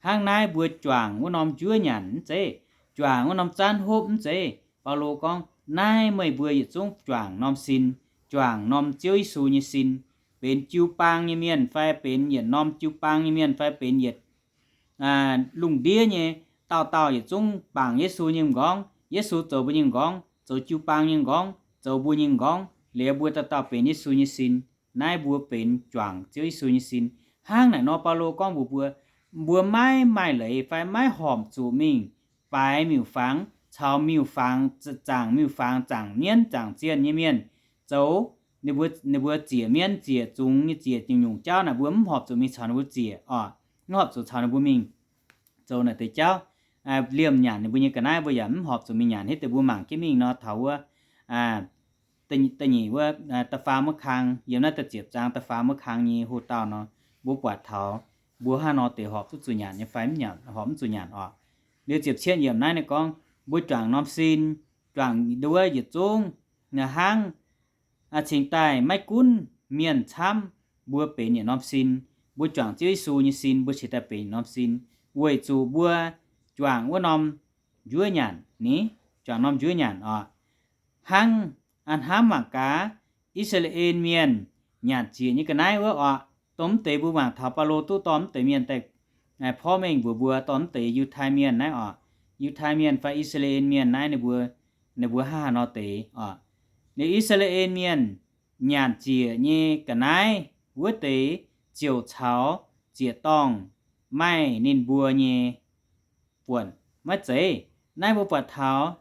Hnangv naaiv mbuo juangc wuov norm njuov nyanc mv zeiz, juangc wuov norm zaanv hopv mv zeiz. Baulo gorngv, naaiv meih mbuo yietc zungv juangc norm sin, juangc norm Ziouv Yesu nyei sin, benx jiu-baang nyei mienh fai benx yietc norm jiu-baang nyei mienh fai benx yietc lungh ndiev nyei, dauh dauh yietc zungv bangc Yesu nyei m'nqorngv. Yesu zoux mbuo nyei m'nqorngv, zoux jiu-baang nyei m'nqorngv, zoux mbuo nyei m'nqorngv, liuz mbuo dauh dauh benx Yesu nyei sin. Naaiv mbuo benx juangc Ziouv Yesu nyei sin. Hnangv naaic nor Baulo gorngv mbuox mbuo, mbuo maiv maaih leiz fai maiv horpc zuqc mingh baaix miuc-fangx, caux miuc-fangx, zaangc miuc-fangx, zaangc mienv zaangc zienh nyei mienh zoux. Ninh mbuo, ninh mbuo ziec mienv ziec zungx nyei ziec nyungc-nyungc jauv naaic, mbuo mv horpc zuqc mingh caux ninh mbuo ziec oc. Mv horpc zuqc caux ninh mbuo mingh zoux naaic deix jauv. Liemh nyanc ninh mbuo nyei ga'naaiv mbuo yaac mv horpc zuqc mingh nyanc. Hitv deix mbuo mangc jienv mingh nor, taux wuov da'nyeic wuov da'faam wuov kang, yiem naaiv da'ziepc zaang da'faam wuov kang nyei hoc-dauh nor, mbuo buatc taux mbuo hnangv nor deix horpc duqv zuqc nyanc nyei fai mv nyanc, horpc mv zuqc nyanc oc. Liuz ziepc cietv yiemc naaiv ninh gorngv mbuo juangc norm sin, juangc nduov yietc zungv hnangv, cingx daaih maiv gunv mienh camv, mbuo benx yietc norm sin. Mbuo juangc Ziouv Yesu nyei sin, mbuo cingx daaih benx yietc norm sin, weic zuqc mbuo juangc wuov norm njuov nyanc ni, juangc norm njuov nyanc oc. Hnangv, hnamv mangc gaax, I^saa^laa^en Mienh nyanc ziec nyei ga'naaiv wuov oc. Dongh mv deix mbuo mangc taux Baulo duqv dorh mv deix mienh daaih porv mengh mbuox mbuo, dorh mv deix Yiutai Mienh naaiv oc. Yiutai Mienh fai I^saa^laa^en Mienh naaiv ninh mbuo, ninh mbuo hnangv haaix nor deix oc. Liuz I^saa^laa^en Mienh nyanc ziec nyei ga'naaiv wuov deix ziouc caux ziec-dorngh maaih ninh mbuo nyei buonc maiv zeiz. Naaiv mbuo buatc taux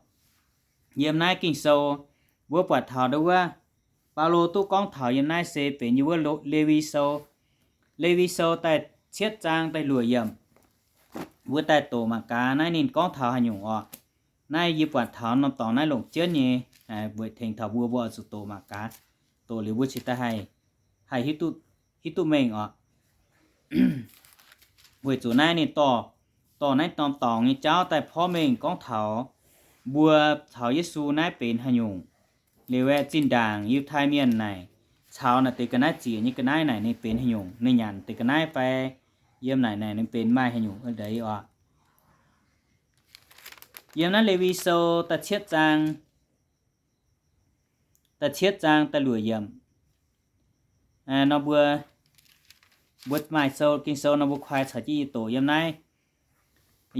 yiem naaiv Ging-Sou, mbuo buatc taux ndo wuov, Baulo duqv gorngv taux yiem naaiv se benx yiem wuov Lewi Sou. Lewi Sou da'cietv zaang da'luoqc yiemc. Mbuo daaih doqc mangc gaax naaiv ninh gorngv taux haaix nyungc oc. Naaiv yie buatc taux norm dorngx naaiv longc jienv nyei, weic tengx taux mbuo, mbuo oix zuqc doqc mangc gaax. Doqc liuz mbuo cingx daaih haih, haih hiuv duqv mengh oc. Weic zuqc naaiv ninh dorh, dorh naaiv norm dorngx nyei jauv daaih porv mengh gorngv taux mbuo caux Yesu naaiv benx haaix nyungc. Liuz aeqv, zinh ndaangc Yiutai Mienh naaic caux naaic deix ga'naaiv ziec nyei ga'naaiv naaic ninh benx haaix nyungc, ninh nyanc deix ga'naaiv fai yiem naaic naaic ninh benx maaih haaix nyungc ndeic oc. Yiem naaiv Lewi Sou da'cietv zaang, da'cietv zaang da'luoqc yiemc. Nor mbuo, mbuo maaih sou, Ging-Sou nor mbuo kuaai caux jienv yie doqc yiem naaiv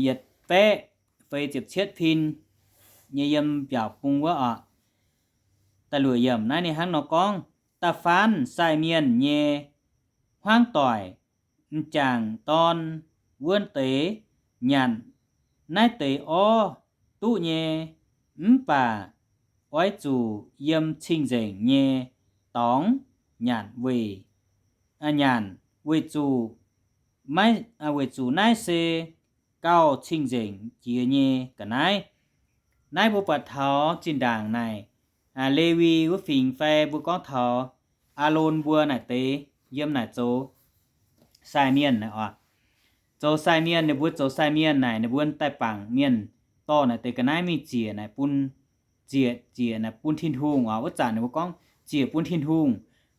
yietc baeqv feix ziepc cietv pin nyei yiem mbiaauc bung wuov oc. Da'luoqc yiemc naaiv ninh hnangv nor gorngv, da'faanh sai mienh nyei hmuangv doic, m'jangc dorn wuon deix nyanc naaiv deix orv duqv nyei, mv baac oix zuqc yiem cing-nzengc nyei dorngx nyanc weic, nyanc weic zuqc maiv, weic zuqc naaiv se gauh cing-nzengc jiex nyei ga'naaiv. Naaiv mbuo buatc taux zinh ndaangc naaic, Lewi wuov fingx fai mbuo gorngv taux Aalon mbuo naaic deix yiem naaic zoux sai mienh naaic oc. Zoux sai mienh, ninh mbuo zoux sai mienh naaic ninh mbuo daaih bangc mienh dorh naaic deix ga'naaiv mingh ziec naaic bun, ziec, ziec naaic bun Tin-Hungh oc. Wuov zanc ninh mbuo gorngv ziec bun Tin-Hungh.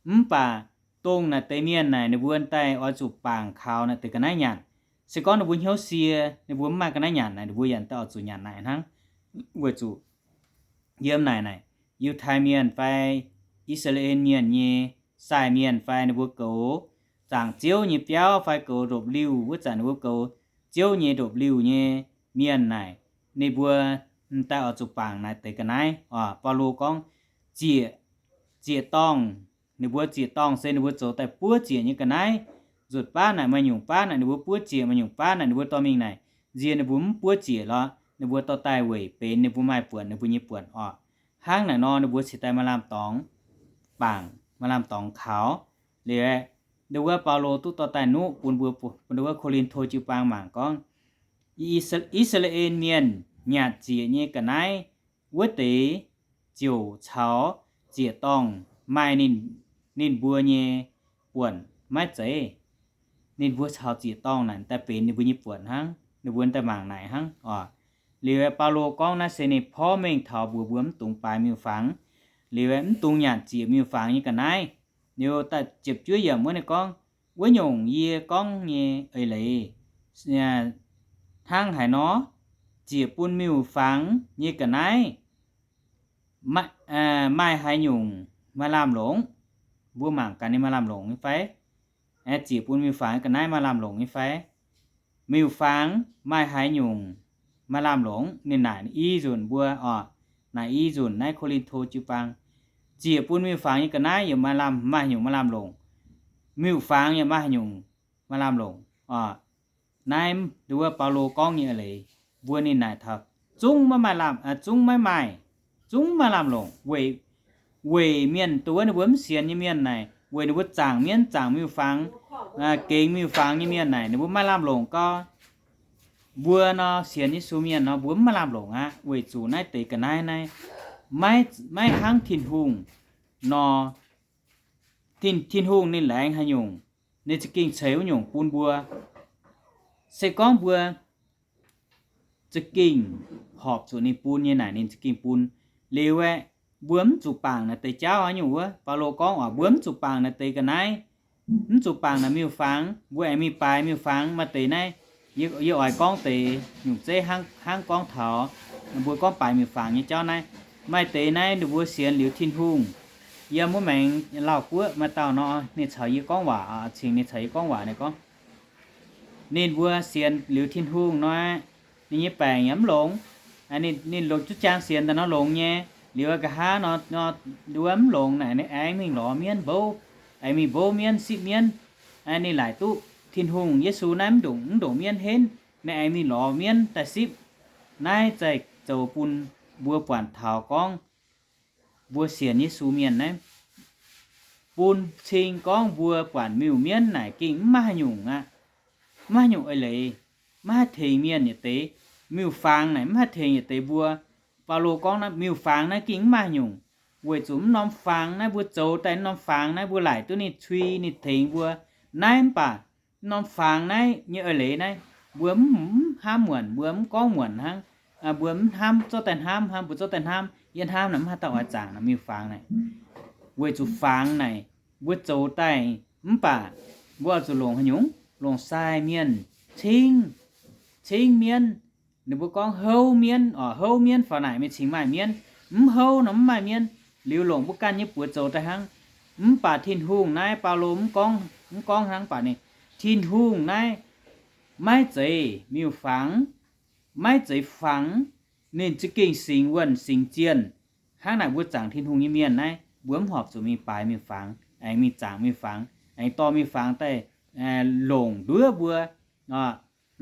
Mv baac dongh naaic deix mienh naaic ninh mbuo daaih oix zuqc bangc kaux naaic deix ga'naaiv nyanc. Se gorngv ninh mbuo hnyouv sie, ninh mbuo mv maaih ga'naaiv nyanc naaic, ninh mbuo yaac daaih oix zuqc nyanc naaic hnangv. Weic zuqc yiem naaic naaic, Yiutai Mienh fai I^saa^laa^en Mienh nyei sai mienh fai ninh mbuo goux zaangc Ziouv nyei biauv fai goux ndopv-liuh, wuov zanc ninh mbuo goux Ziouv nyei ndopv-liuh nyei mienh naaic, ninh mbuo daaih oix zuqc bangc naaic deix ga'naaiv oc. Baulo gorngv, ziec, ziec-dorngh, ninh mbuo ziec-dorngh se ninh mbuo zoux daaih buov ziec nyei ga'naaiv. Nzutc baav naaic maaih nyungc baav naaic ninh mbuo buov ziec, maaih nyungc baav naaic ninh mbuo dorh mingh naaic, nziex ninh mbuo mv buov ziec lorqc, ninh mbuo dorh daaih weic benx ninh mbuo maaih buonc, ninh mbuo nyei buonc oc. Hnangv naaic nor ninh mbuo cingx daaih maaih lamh dorngx bangc, maaih lamh dorngx kaux. Liuz, ndau wuov Baulo duqv dorh daaih nuqv bun mbuo, bun ndau wuov Ko^lin^to jiu-baang mangc gorngv, I^saa^laa^en Mienh nyanc ziec nyei ga'naaiv wuov deix ziouc caux ziec-dorngh maaih ninh, ninh mbuo nyei buonc maiv zeiz. Ninh mbuo caux ziec-dorngh naaic daaih benx ninh mbuo nyei buonc hnangv. Ninh mbuo daaih mangc naaic hnangv oc. Liuz Baulo gorngv naaiv se ninh porv mengh taux mbuox mbuo mv dungx baaix miuc-fangx, liuz mv dungx nyanc ziec miuc-fangx nyei ga'naaiv. Liuz da'ziepc juov yiemc wuov ninh gorngv, wuov nyungc yie gorngv nyei eix leiz hnangv haaix nor, ziec bun miuc-fangx nyei ga'naaiv maaih haaix nyungc maaih lamh longc? Mbuo mangc gaax ninh maaih lamh longc nyei fai? Ziec bun miuc-fangx ga'naaiv maaih lamh longc nyei fai? Miuc-fangx maaih haaix nyungc maaih lamh longc? Ninh naaic i nzunc mbuo oc. Naaic i nzunc naaiv Ko^lin^to jiu-baang, ziec bun miuc-fangx nyei ga'naaiv yaac maaih lamh, maaih nyungc maaih lamh longc. Miuc-fangx yaac maaih nyungc maaih lamh longc oc. Naaiv ndau wuov Baulo gorngv nyei eix leiz, mbuo ninh naaic taux zungv maiv maaih lamh, zungv maiv maaih, zungv maiv maaih lamh longc weic, weic mienh ndau wuov ninh mbuo mv sienx nyei mienh naaic, weic ninh mbuo zaangc mienv zaangc miuc-fangx, gengx miuc-fangx nyei mienh naaic ninh mbuo maaih lamh longc gau. Mbuo nor sienx Yesu mienh nor mbuo mv maaih lamh longc aqv, weic zuqc naaiv deix ga'naaiv naaiv maiv, maiv hnangv Tin-Hungh nor. Tin, Tin-Hungh ninh laengz haaix nyungc, ninh za'gengh ceix wuov nyungc bun mbuo. Se gorngv mbuo za'gengh horpc zuqc ninh bun nyei naaic ninh za'gengh bun. Liuz aeqv, mbuo mv zuqc bangc naaic deix jauv haaix nyungc wuov. Baulo gorngv oc, mbuo mv zuqc bangc naaic deix ga'naaiv, mv zuqc bangc naaic miuc-fangx, mbuo aengx mingh baaix miuc-fangx maaih deix naaiv. Yie, yie oix gorngv deix nyungc zeiv hnangv, hnangv gorngv taux mbuo gorngv baaix miuc-fangx nyei jauv naaiv. Maaih deix naaiv ninh mbuo sienx liuz Tin-Hungh. Yiem wuov maengx Lauv-Guoqv maaih dauh nor, ninh caux yie gorngv waac, cingx ninh caux yie gorngv waac, ninh gorngv ninh mbuo sienx liuz Tin-Hungh nor, ninh nyei baengc yaac mv longx. Ninh, ninh longc zuqc jaang sienx daaih nor longx nyei. Liuz nqa'haav nor, nduov mv longx naaic, ninh aengx mingh lorz mienv mbouv, aengx mingh mbouv mienv, sipv mienv. Ninh laaic duqv Tin-Hungh, Yesu naaiv mv ndongc, mv ndongc mienv henv, ninh aengx mingh lorz mienv daaih sipv. Naaiv zaih zoux bun mbuo buatc taux gorngv mbuo sienx Yesu mienh naaiv, bun cing gorngv mbuo buatc miuc-mienv naaic gengh mv maaih haaix nyungc aqv. Mv maaih haaix nyungc eix leiz, maiv haih tengx mienh yietc deix. Miuc-fangx naaic mv haih tengx yietc deix mbuo. Baulo gorngv naaiv miuc-fangx naaiv gengh mv maaih haaix nyungc, weic zuqc mv norm fangx naaiv mbuo zoux daaih, mv norm fangx naaiv mbuo laaic duqv ninh cui ninh tengx mbuo. Naaiv mv baac mv norm fangx naaiv nyei eix leiz naaiv, mbuo mv, mv hnamv muonc, mbuo mv gorngv muonc hnangv. Mbuo mv hnamv zorqv daaih hnamv hnangv, mbuo zorqv daaih hnamv, yie hnamv naaic mv haih dauh oix zaangc naaic miuc-fangx naaic. Weic zuqc fangx naaic mbuo zoux daaih mv baac mbuo oix zuqc longc haaix nyungc? Longc sai mienh cingv, cingv mienv. Ninh mbuo gorngv houv mienv oc, houv mienv faaux naaic mingh cingx maaih mienv. Mv houv nor mv maaih mienv. Liuz longc mbuo ganh nyei buoz zoux daaih hnangv. Mv baac Tin-Hungh naaiv, Baulo mv gorngv, mv gorngv hnangv baac ninh, Tin-Hungh naaiv maiv zeiz miuc-fangx, maiv zeiz fangx. Ninh za'gengh singx wuonh singx zienh. Hnangv naaic mbuo zaangc Tin-Hungh nyei mienh naaiv, mbuo mv horpc zuqc mingh baaix miuc-fangx, aengx mingh zaangc miuc-fangx, aengx dorh miuc-fangx daaih longc nduov mbuo,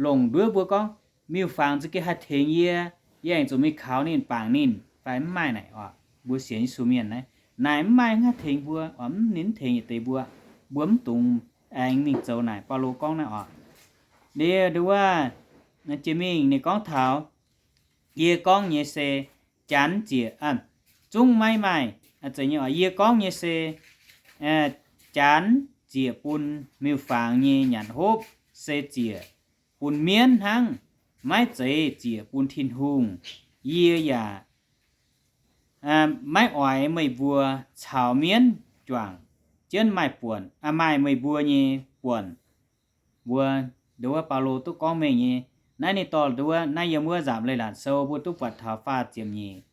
longc nduov mbuo gorngv, miuc-fangx za'gengh haih tengx yie, yie aengx zuqc mingh kaux ninh, bangc ninh fai mv maaih naaic oc. Mbuo sienx Yesu mienh naaiv, naaic mv maaih haih tengx mbuo oc, mv, ninh mv tengx yietc deix mbuo. Mbuo mv dungx aengx mingh zoux naaic. Baulo gorngv naaiv oc. Liuz nduov wuov, jiex mingh ninh gorngv taux, yie gorngv nyei se janx ziec, zungv maiv maaih, yie gorngv nyei se janx ziec bun miuc-fangx nyei nyanc hopv se ziec bun mienv hnangv, maiv zeiz ziec bun Tin-Hungh. Yie yaac maiv oix meih mbuo caux mienv juangc jienv maaih buonc, maaih meih mbuo nyei buonc. Mbuo, nduov wuov Baulo duqv gorngv mengh nyei. Naaiv ninh dorh nduov wuov, naaiv yiem wuov Nzamc Leiz-Latc Sou mbuo duqv buatc taux faah ziepc nyeic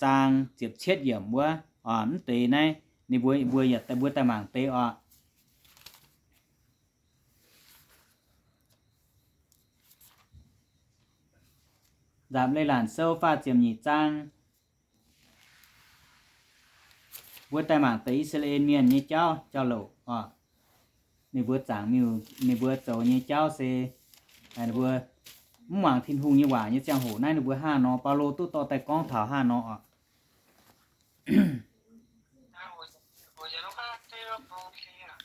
zaang ziepc cietv yiemc wuov. Mv deix naaiv ninh mbuo, mbuo yaac, mbuo daaih mangc deix oc. Nzamc Leiz-Latc Sou faah ziepc nyeic zaang. Mbuo daaih mangc deix I^saa^laa^en Mienh nyei jauv jauv-louc oc. Ninh mbuo zaangc miuc, ninh mbuo zoux nyei jauv se, ninh mbuo mv muangx Tin-Hungh nyei waac nyei ziangh hoc naaiv ninh mbuo hnangv nor, Baulo duqv dorh daaih gorngv taux hnangv nor oc.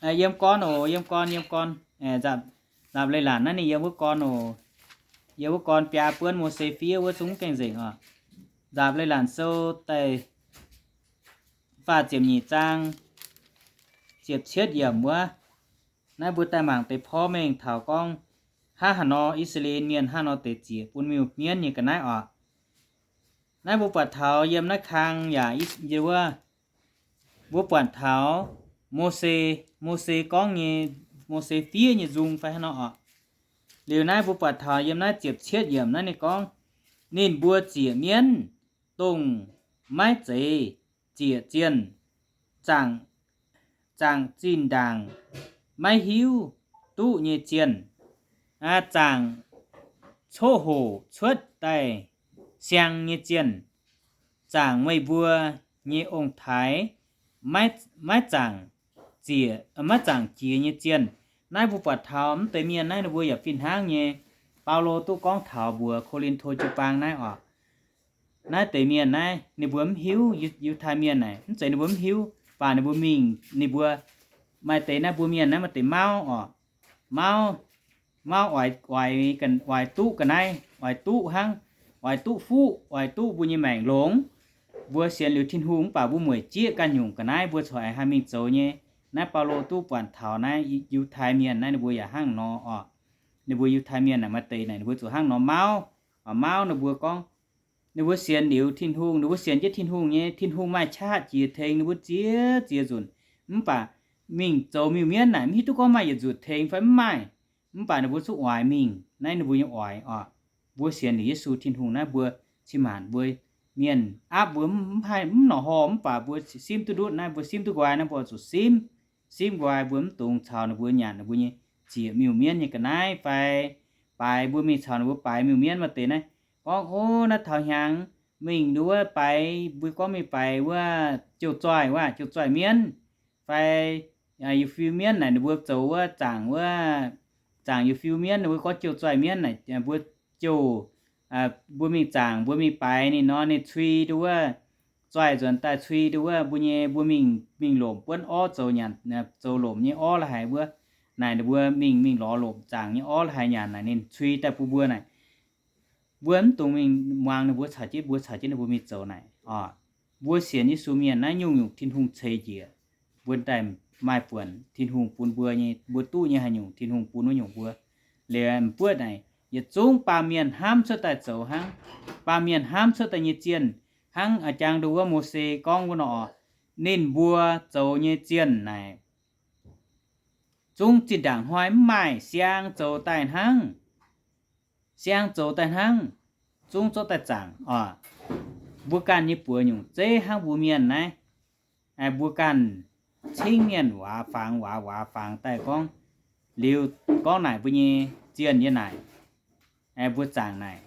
Yiem gorn oc, yiem gorn, yiem gorn. Nzapc leiz-latc naaiv ninh yiem wuov gorn oc. Yiem wuov gorn biaa buonv Mose fiev wuov zungv gaengh nzengc oc. Nzapc leiz-latc sou da'faah ziepc nyeic zaang ziepc cietv yiemc wuov. Naaiv mbuo daaih mangc deix porv mengh taux gorngv hnangv haaix nor I^saa^laa^en Mienh hnangv nor deix ziec bun miuc-mienv nyei ga'naaiv oc. Naaiv mbuo buatc taux yiem naaiv kang yaac wuov, mbuo buatc taux Mose, Mose gorngv nyei, Mose fiev nyei nzung fai hnangv nor oc. Liuz naaiv mbuo buatc taux yiem naaiv ziepc cietv yiemc naaiv ninh gorngv, ninh mbuo ziec mienv, dongh maiv zeiz ziec zienh, zaangc, zaangc zinh ndaangc maiv hiuv duqv nyei zienh, zaangc coqv hoc cuotv daaih siang nyei zienh, zaangc meih mbuo nyei ong-taaix maiv, maiv zaangc ziec, maiv zaangc jiex nyei zienh. Naaiv mbuo buatc taux mv deix mienh naaiv ninh mbuo yaac fih hnangv nyei. Baulo duqv gorngv taux mbuox Ko^lin^to jiu-baang naaiv oc. Naaiv deix mienh naaiv ninh mbuo mv hiuv, Yiu-, Yiutai Mienh naaic mv zeiz ninh mbuo mv hiuv, baac ninh mbuo mingh, ninh mbuo maaih deix naaiv mbuo mienh naaiv maaih deix mauv oc. Mauv, mauv oix, oix, oix duqv ga'naaiv, oix duqv hnangv, oix duqv fuqv, oix duqv mbuo nyei maengc longx. Mbuo sienx liuz Tin-Hungh mv baac mbuo mueic jieqv ganh nyungc ga'naaiv mbuo corc haih mingh zoux nyei. Naaiv Baulo duqv buatc taux naaiv Yiutai Mienh naaiv ninh mbuo yaac hnangv nor oc. Ninh mbuo Yiutai Mienh naaic maaih deix naaic ninh mbuo zuqc hnangv nor mauv, mauv ninh mbuo gorngv ninh mbuo sienx liuz Tin-Hungh, ninh mbuo sienx jienv Tin-Hungh nyei, Tin-Hungh maaih qaqv jiex tengx ninh mbuo ziex ziex nzunc. Mv baac mingh zoux miuc-mienv naaic mv hiuv duqv gorngv maaih yietc nzunc tengx fai mv maaih. Mv baac ninh mbuo zungv oix mingh naaiv ninh mbuo nyei oix oc. Mbuo sienx liuz Yesu Tin-Hungh naaiv mbuo cin-maanc mbuo mienh aapv mbuo mv haih mv norqc horh, mv baac mbuo simv duqv ndutv naaiv, mbuo simv duqv nqoi naaiv, mbuo zuqc simv, simv nqoi, mbuo mv dungx caux ninh mbuo nyanc ninh mbuo nyei ziec miuc-mienv nyei ga'naaiv fai baaix. Mbuo mingh caux ninh mbuo baaix miuc-mienv maaih deix naaiv gorngv, Ov, naaiv taux hnyangx mingh nduov baaix, mbuo gorngv mingh baaix wuov jiouv zoih wuov, jiouv zoih mienv fai youc fiu mienv naaic ninh mbuo zoux wuov zaangc wuov, zaangc youc fiu mienv ninh mbuo gorngv jiouv zoih mienv naaic mbuo jouh, mbuo mingh zaangc, mbuo mingh baaix ninh nor, ninh cui nduov wuov, zoih nzuonx daaih cui nduov wuov mbuo nyei, mbuo mingh, mingh lomc buonv orv zoux nyanc, zoux lomc nyei orv la'haic wuov. Naaic ninh mbuo mingh, mingh lorz lomc zaangc nyei orv la'haic nyanc naaic ninh cui daaih bun mbuo naaic. Mbuo mv dungx mingh muangx ninh mbuo caux jienv, mbuo caux jienv ninh mbuo mingh zoux naaic oc. Mbuo sienx Yesu mienh naaiv nyungc-nyungc Tin-Hungh ceix njiec. Mbuo daaih maaih buonc Tin-Hungh bun mbuo nyei, mbuo duqv nyei haaix nyungc Tin-Hungh bun wuov nyungc mbuo. Liuz m'buoqv naaic, yietc zungv baamh mienh hnamv cuotv daaih zoux hnangv. Baamh mienh hnamv cuotv daaih nyei zienh hnangv a'jang nduov wuov Mose gorngv wuov nor oc. Ninh mbuo zoux nyei zienh naaic zungv zinh ndaangc hnoi mv maaih, siang zoux daaih hnangv. Siang zoux daaih hnangv, zungv zorqv daaih zaangc oc. Mbuo ganh nyei buoz nyungc zeiv hnangv mbuo mienh naaiv. Mbuo ganh cingv mienh waac fangx waac, waac fangx daaih gorngv, liuz gorngv naaic mbuo nyei zienh nyei naaic, mbuo zaangc naaic,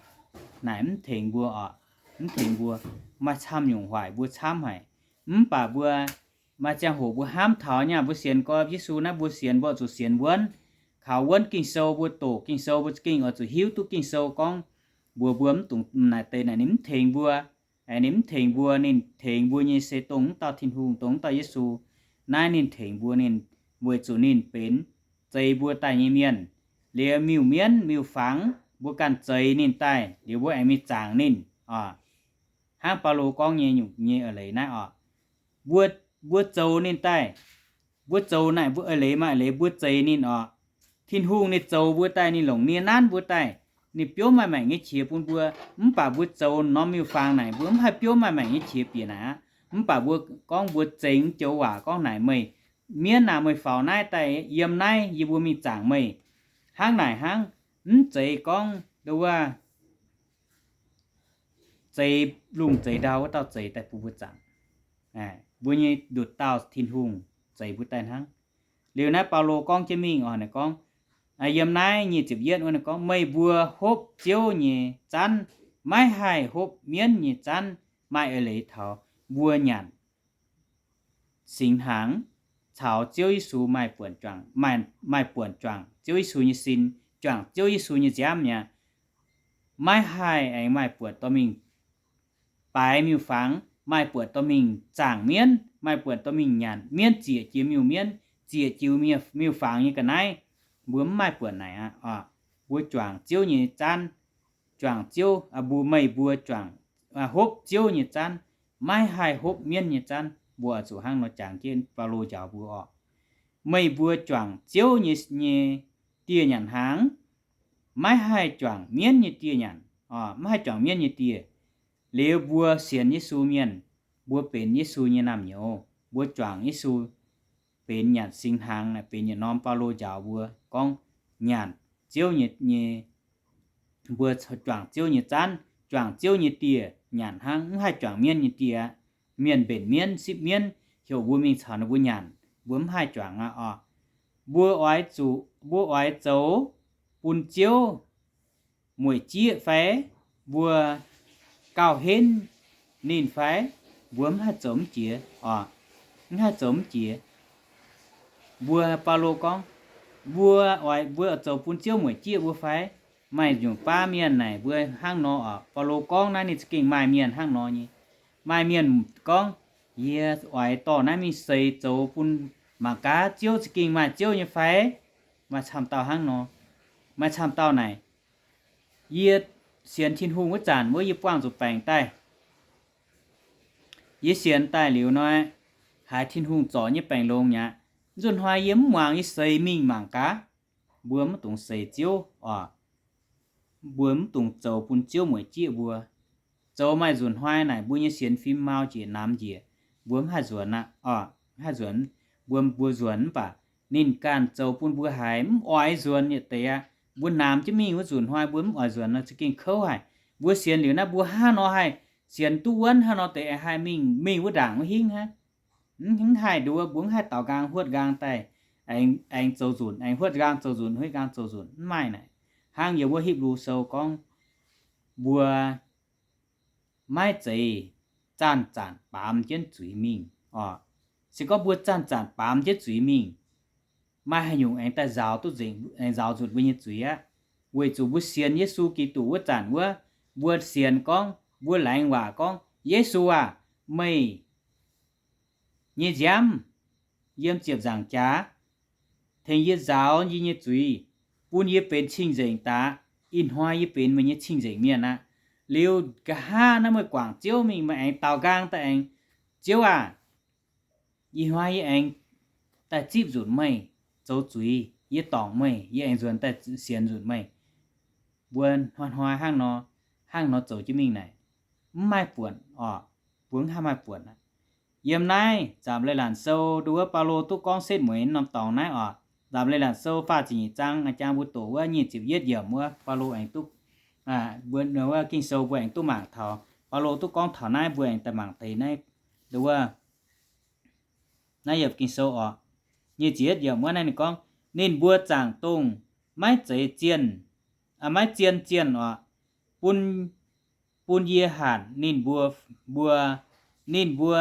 naaic mv tengx mbuo oc. Mv tengx mbuo, maaih camv nyungc hoic mbuo camv haic. Mv baac mbuo maaih ziangh hoc mbuo hnamv taux nyei, mbuo sienx gorx Yesu naaiv, mbuo sienx mbuo zuqc sienx wuonv, kaux wuonv Ging-Sou, mbuo doqc Ging-Sou, mbuo za'gengh oix zuqc hiuv duqv Ging-Sou gorngv mbuox mbuo mv dungx naaic deix naaic ninh mv tengx mbuo. Ninh mv tengx mbuo, ninh tengx mbuo nyei se dongh wuov dauh Tin-Hungh, dongh wuov dauh Yesu. Naaiv ninh tengx mbuo, ninh weic zuqc ninh benx zeix mbuo daaih nyei mienh. Liuz miuc-mienv miuc-fangx mbuo ganh zeix ninh daaih liuz mbuo aengx mingh zaangc ninh oc. Hnangv Baulo gorngv nyei nyungc nyei eix leiz naaiv oc. Mbuo, mbuo zoux ninh daaih, mbuo zoux naaic mbuo eix leiz maaih eix leiz mbuo zeix ninh oc. Tin-Hungh ninh zoux mbuo daaih, ninh longc nie nanv mbuo daaih, ninh biomv maaih maengc nyei qiex bun mbuo. Mv baac mbuo zoux norm miuc-fangx naaic mbuo mv haih biomv maaih maengc nyei qiex bieqc naaic aqv. Mv baac mbuo gorngv mbuo zengx joux waac gorngv naaic, meih mienv aac, meih faaux naaiv daaih yiem naaiv yie mbuo mingh zaangc meih. Hnangv naaic hnangv, mv zeiz gorngv nduov wuov zeix lungh zeix ndau wuov dauh zeix daaih bun mbuo zaangc. Mbuo nyei nduqc dauh Tin-Hungh zeix mbuo daaih hnangv. Liuz naaiv Baulo gorngv jienv mingh oc, ninh gorngv, yiem naaiv nyic ziepc yietv wuov ninh gorngv, meih mbuo hopv Ziouv nyei zanv, maiv haih hopv mienv nyei zanv. Maaih eix leiz taux mbuo nyanc singx hnaangx caux Ziouv Yesu maaih buonc juangc, maaih, maaih buonc juangc Ziouv Yesu nyei sin, juangc Ziouv Yesu nyei nziaamv mi'aqv. Maiv haih aengx maaih buonc dorh mingh baaix miuc-fangx, maaih buonc dorh mingh zaangc mienv, maaih buonc dorh mingh nyanc mienv ziec jiex miuc-mienv, ziec jiu miuc-fangx nyei ga'naaiv, mbuo mv maaih buonc naaic aqv oc. Mbuo juangc Ziouv nyei zaanv, juangc Ziouv, mbuo, meih mbuo juangc, hopv Ziouv nyei zaanv, maiv haih hopv mienv nyei zaanv. Mbuo oix zuqc hnangv nor jangx jienv Baulo njaaux mbuo oc. Meih mbuo juangc Ziouv nyei, nyei dieh nyanc hnaangx, maiv haih juangc mienv nyei dieh nyanc, maiv haih juangc mienv nyei dieh. Liuz mbuo sienx Yesu mienh, mbuo benx Yesu nyei naamh nyouz, mbuo juangc Yesu benx nyanc singx hnaangx naaic, benx yietc norm Baulo njaaux mbuo gorngv nyanc Ziouv nyei, nyei, mbuo juangc Ziouv nyei zaanv, juangc Ziouv nyei dieh nyanc hnangv, mv haih juangc mienv nyei dieh aqv. Mienh mbenc mienv, sipv mienv, heuc mbuo mingh caux ninh mbuo nyanc, mbuo mv haih juangc aqv oc. Mbuo oix zuqc, mbuo oix zoux bun Ziouv mueic jieqv fai mbuo gauh henv ninh fai? Mbuo mv haih zoux mv jiex oc. Mv haih zoux mv jiex. Mbuo, Baulo gorngv, mbuo oix, mbuo zoux bun Ziouv mueic jieqv mbuo fai? Maaih nyungc baav mienh naaic mbuo hnangv nor oc. Baulo gorngv naaiv ninh za'gengh maaih mienh hnangv nor nyei. Maaih mienh gorngv, yie oix dorh naaiv mingh seix zoux bun mangc gaax Ziouv za'gengh maaih Ziouv nyei fai? Maaih camv dauh hnangv nor. Maaih camv dauh naaic, yie sienx Tin-Hungh wuov zanc wuov yie buangh zuqc baengc daaih. Yie sienx daaih liuz nor, haiz Tin-Hungh zorc nyei baengc longx mi'aqv. Nzunc hnoi yie mv muangx, yie seix mingh mangc gaax. Mbuo mv dungx seix Ziouv oc. Mbuo mv dungx zoux bun Ziouv mueic jieqv mbuo. Zoux maaih nzunc hnoi naaic mbuo nyei sienx fim mau njiec, namx njiec, mbuo mv haih nzuonx aqv oc. Mv haih nzuonx. Mbuo, mbuo nzuonx mv baac ninh ganh zoux bun mbuo haiz mv oix nzuonx yietc deix aqv. Mbuo namx jienv mingh wuov nzunc hnoi mbuo mv oix nzuonx nor za'gengh kouv haic. Mbuo sienx liuz naaiv mbuo hnangv nor haih sienx duqv wuonv, hnangv nor deix haih mingh, mingh wuov ndaangc wuov hingv aqv. Mv, mv haih nduov, mbuo mv haih daaux nqaang huotv nqaang daaih aengx, aengx zoux nzunc, aengx huotv nqaang zoux nzunc, huotv nqaang zoux nzunc, mv maaih naaic. Hnangv yiem wuov Hipv^lu Sou gorngv, mbuo maiv zeiz zanc-zanc baamz jienv zuiz mingh oc. Se gorngv mbuo zanc-zanc baamz jienv zuiz mingh, maaih haaix nyungc aengx daaih nzaaux duqv nzengc, aengx nzaaux nzunc mbuo nyei zuiz aqv. Weic zuqc mbuo sienx Yesu Giduc wuov zanc wuov, mbuo sienx gorngv, mbuo laengz waac gorngv, Yesu aah, meih nyei nziaamv yiem ziepc nzaangc jaax tengx yie nzaaux yie nyei zuiz, bun yie benx cing-nzengc daaih. Ih hnoi yie benx meih nyei cing-nzengc mienh aqv. Liuz nqa'haav naaiv meih guangc Ziouv mingh, meih aengx daaux nqaang daaih aengx, Ziouv aah, ih hnoi yie aengx daaih zipv nzunc meih zoux zuiz, yie dorngc meih, yie aengx nzuonx daaih sienx nzunc meih. Mbuo hnoi-hnoi hnangv nor, hnangv nor zoux jienv mingh naaic, mv maaih buonc oc. Mbuo mv haih maaih buonc aqv. Yiem naaiv Nzamc Leiz-Latc Sou nduov Baulo duqv gorngv setv mueiz norm dorngx naaiv oc. Nzamc Leiz-Latc Sou faah ziepc nyeic zaang, a'jang mbuo doqc wuov nyic ziepc yietv yiemc wuov, Baulo aengx duqv, mbuo, wuov Ging-Sou mbuo aengx duqv mangc taux, Baulo duqv gorngv taux naaiv, mbuo aengx daaih mangc deix naaiv, nduov wuov, naaiv yiem Ging-Sou oc. Nyic ziepc yietv yiemc wuov naaiv ninh gorngv, ninh mbuo zaangc dongh maiv zeiz zienh, maiv zien zienh oc, bun, bun yie hanc ninh mbuo, mbuo, ninh mbuo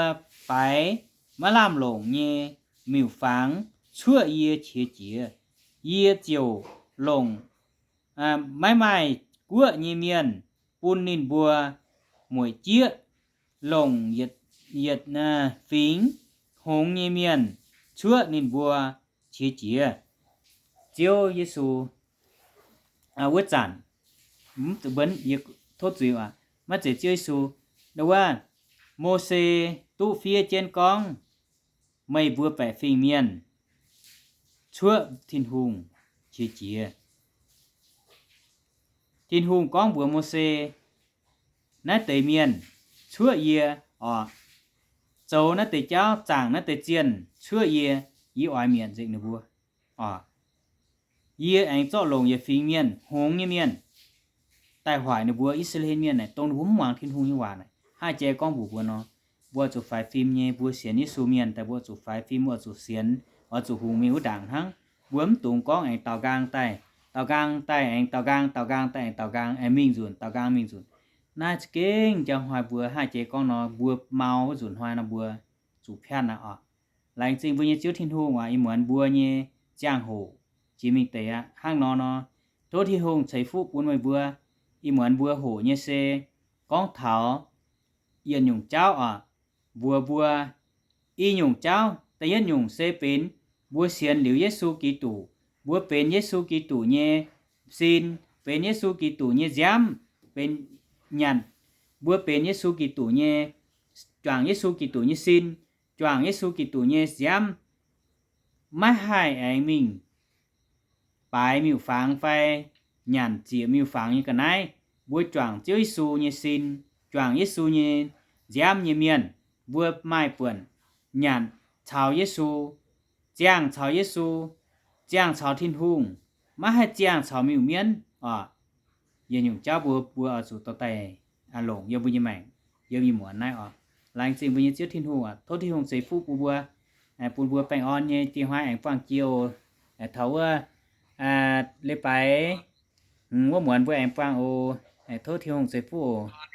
baaix maiv lamh longc nyei miuc-fangx cuoqv yie qiex jiez. Yie ziouc longc maiv maaih guoqv nyei mienh bun ninh mbuo mueic jieqv, longc yietc, yietc fingx hngongx nyei mienh cuoqv ninh mbuo qiex jiez. Ziouv Yesu wuov zanc, mv, mbuo, yie tov zuiz aac, maiv zeiz Ziouv Yesu. Nduov wuov, Mose duqv fiev jienv gorngv, meih mbuo baeqc fingx mienh cuoqv Tin-Hungh qiex jiez. Tin-Hungh gorngv mbuox Mose, naaiv deix mienh cuoqv yie oc, zoux naaiv deix jauv, zaangc naaiv deix zienh cuoqv yie, yie oix mietc nzengc ninh mbuo oc. Yie aengx zorqv longc yietc fingx mienh, hngongx nyei mienh, daaih hoic ninh mbuo I^saa^laa^en Mienh naaic, dongh ninh mbuo mv muangx Tin-Hungh nyei waac naaic. Haih jai gorngv mbuox mbuo nor, mbuo oix zuqc faix fim nyei. Mbuo sienx Yesu mienh daaih mbuo oix zuqc faix fim, mbuo oix zuqc sienx, oix zuqc hungx mingh wuov ndaangc hnangv. Mbuo mv dungx gorngv aengx daaux nqaang daaih, daaux nqaang daaih aengx daaux nqaang, daaux nqaang daaih aengx daaux nqaang, aengx mingh nzunc, daaux nqaang mingh nzunc. Naaiv za'gengh njang hnoi mbuo haih jai gorngv nor, mbuo mau wuov nzunc hnoi nor mbuo zuqc piatv aqv oc. Laengz zingh mbuo nyei Ziouv Tin-Hungh aac, ih muonz mbuo nyei ziangh hoc jiex mingh deix aqv. Hnangv nor nor, tov Tin-Hungh ceix fuqv bun meih mbuo. Ih muonz mbuo hoqc nyei se gorngv taux yietc nyungc jauv oc, mbuox mbuo i nyungc jauv. Da'yietv nyungc se benx mbuo sienx liuz Yesu Giduc, mbuo benx Yesu Giduc nyei sin, benx Yesu Giduc nyei nziaamv, benx nyanc, mbuo benx Yesu Giduc nyei, juangc Yesu Giduc nyei sin, juangc Yesu Giduc nyei nziaamv, maiv haih aengx mingh baaix miuc-fangx fai nyanc ziec miuc-fangx nyei ga'naaiv. Mbuo juangc Ziouv Yesu nyei sin, juangc Yesu nyei nziaamv nyei mienh, mbuo maaih buonc nyanc caux Yesu, ziangh caux Yesu, ziangh caux Tin-Hungh, maiv haih ziangh caux miuc-mienv oc. Yietc nyungc jauv mbuo, mbuo oix zuqc dorh daaih longc yiem mbuo nyei maengc, yiem nyei muonz naaiv oc. Laengz zingh mbuo nyei Ziouv Tin-Hungh oc. Tov Tin-Hungh ceix fuqv bun mbuo, bun mbuo baengh orn nyei die hnoi aengx buangh jiex oc. Taux wuov leiz-baaix wuov muonz mbuo aengx buangh oc. Tov Tin-Hungh ceix fuqv oc.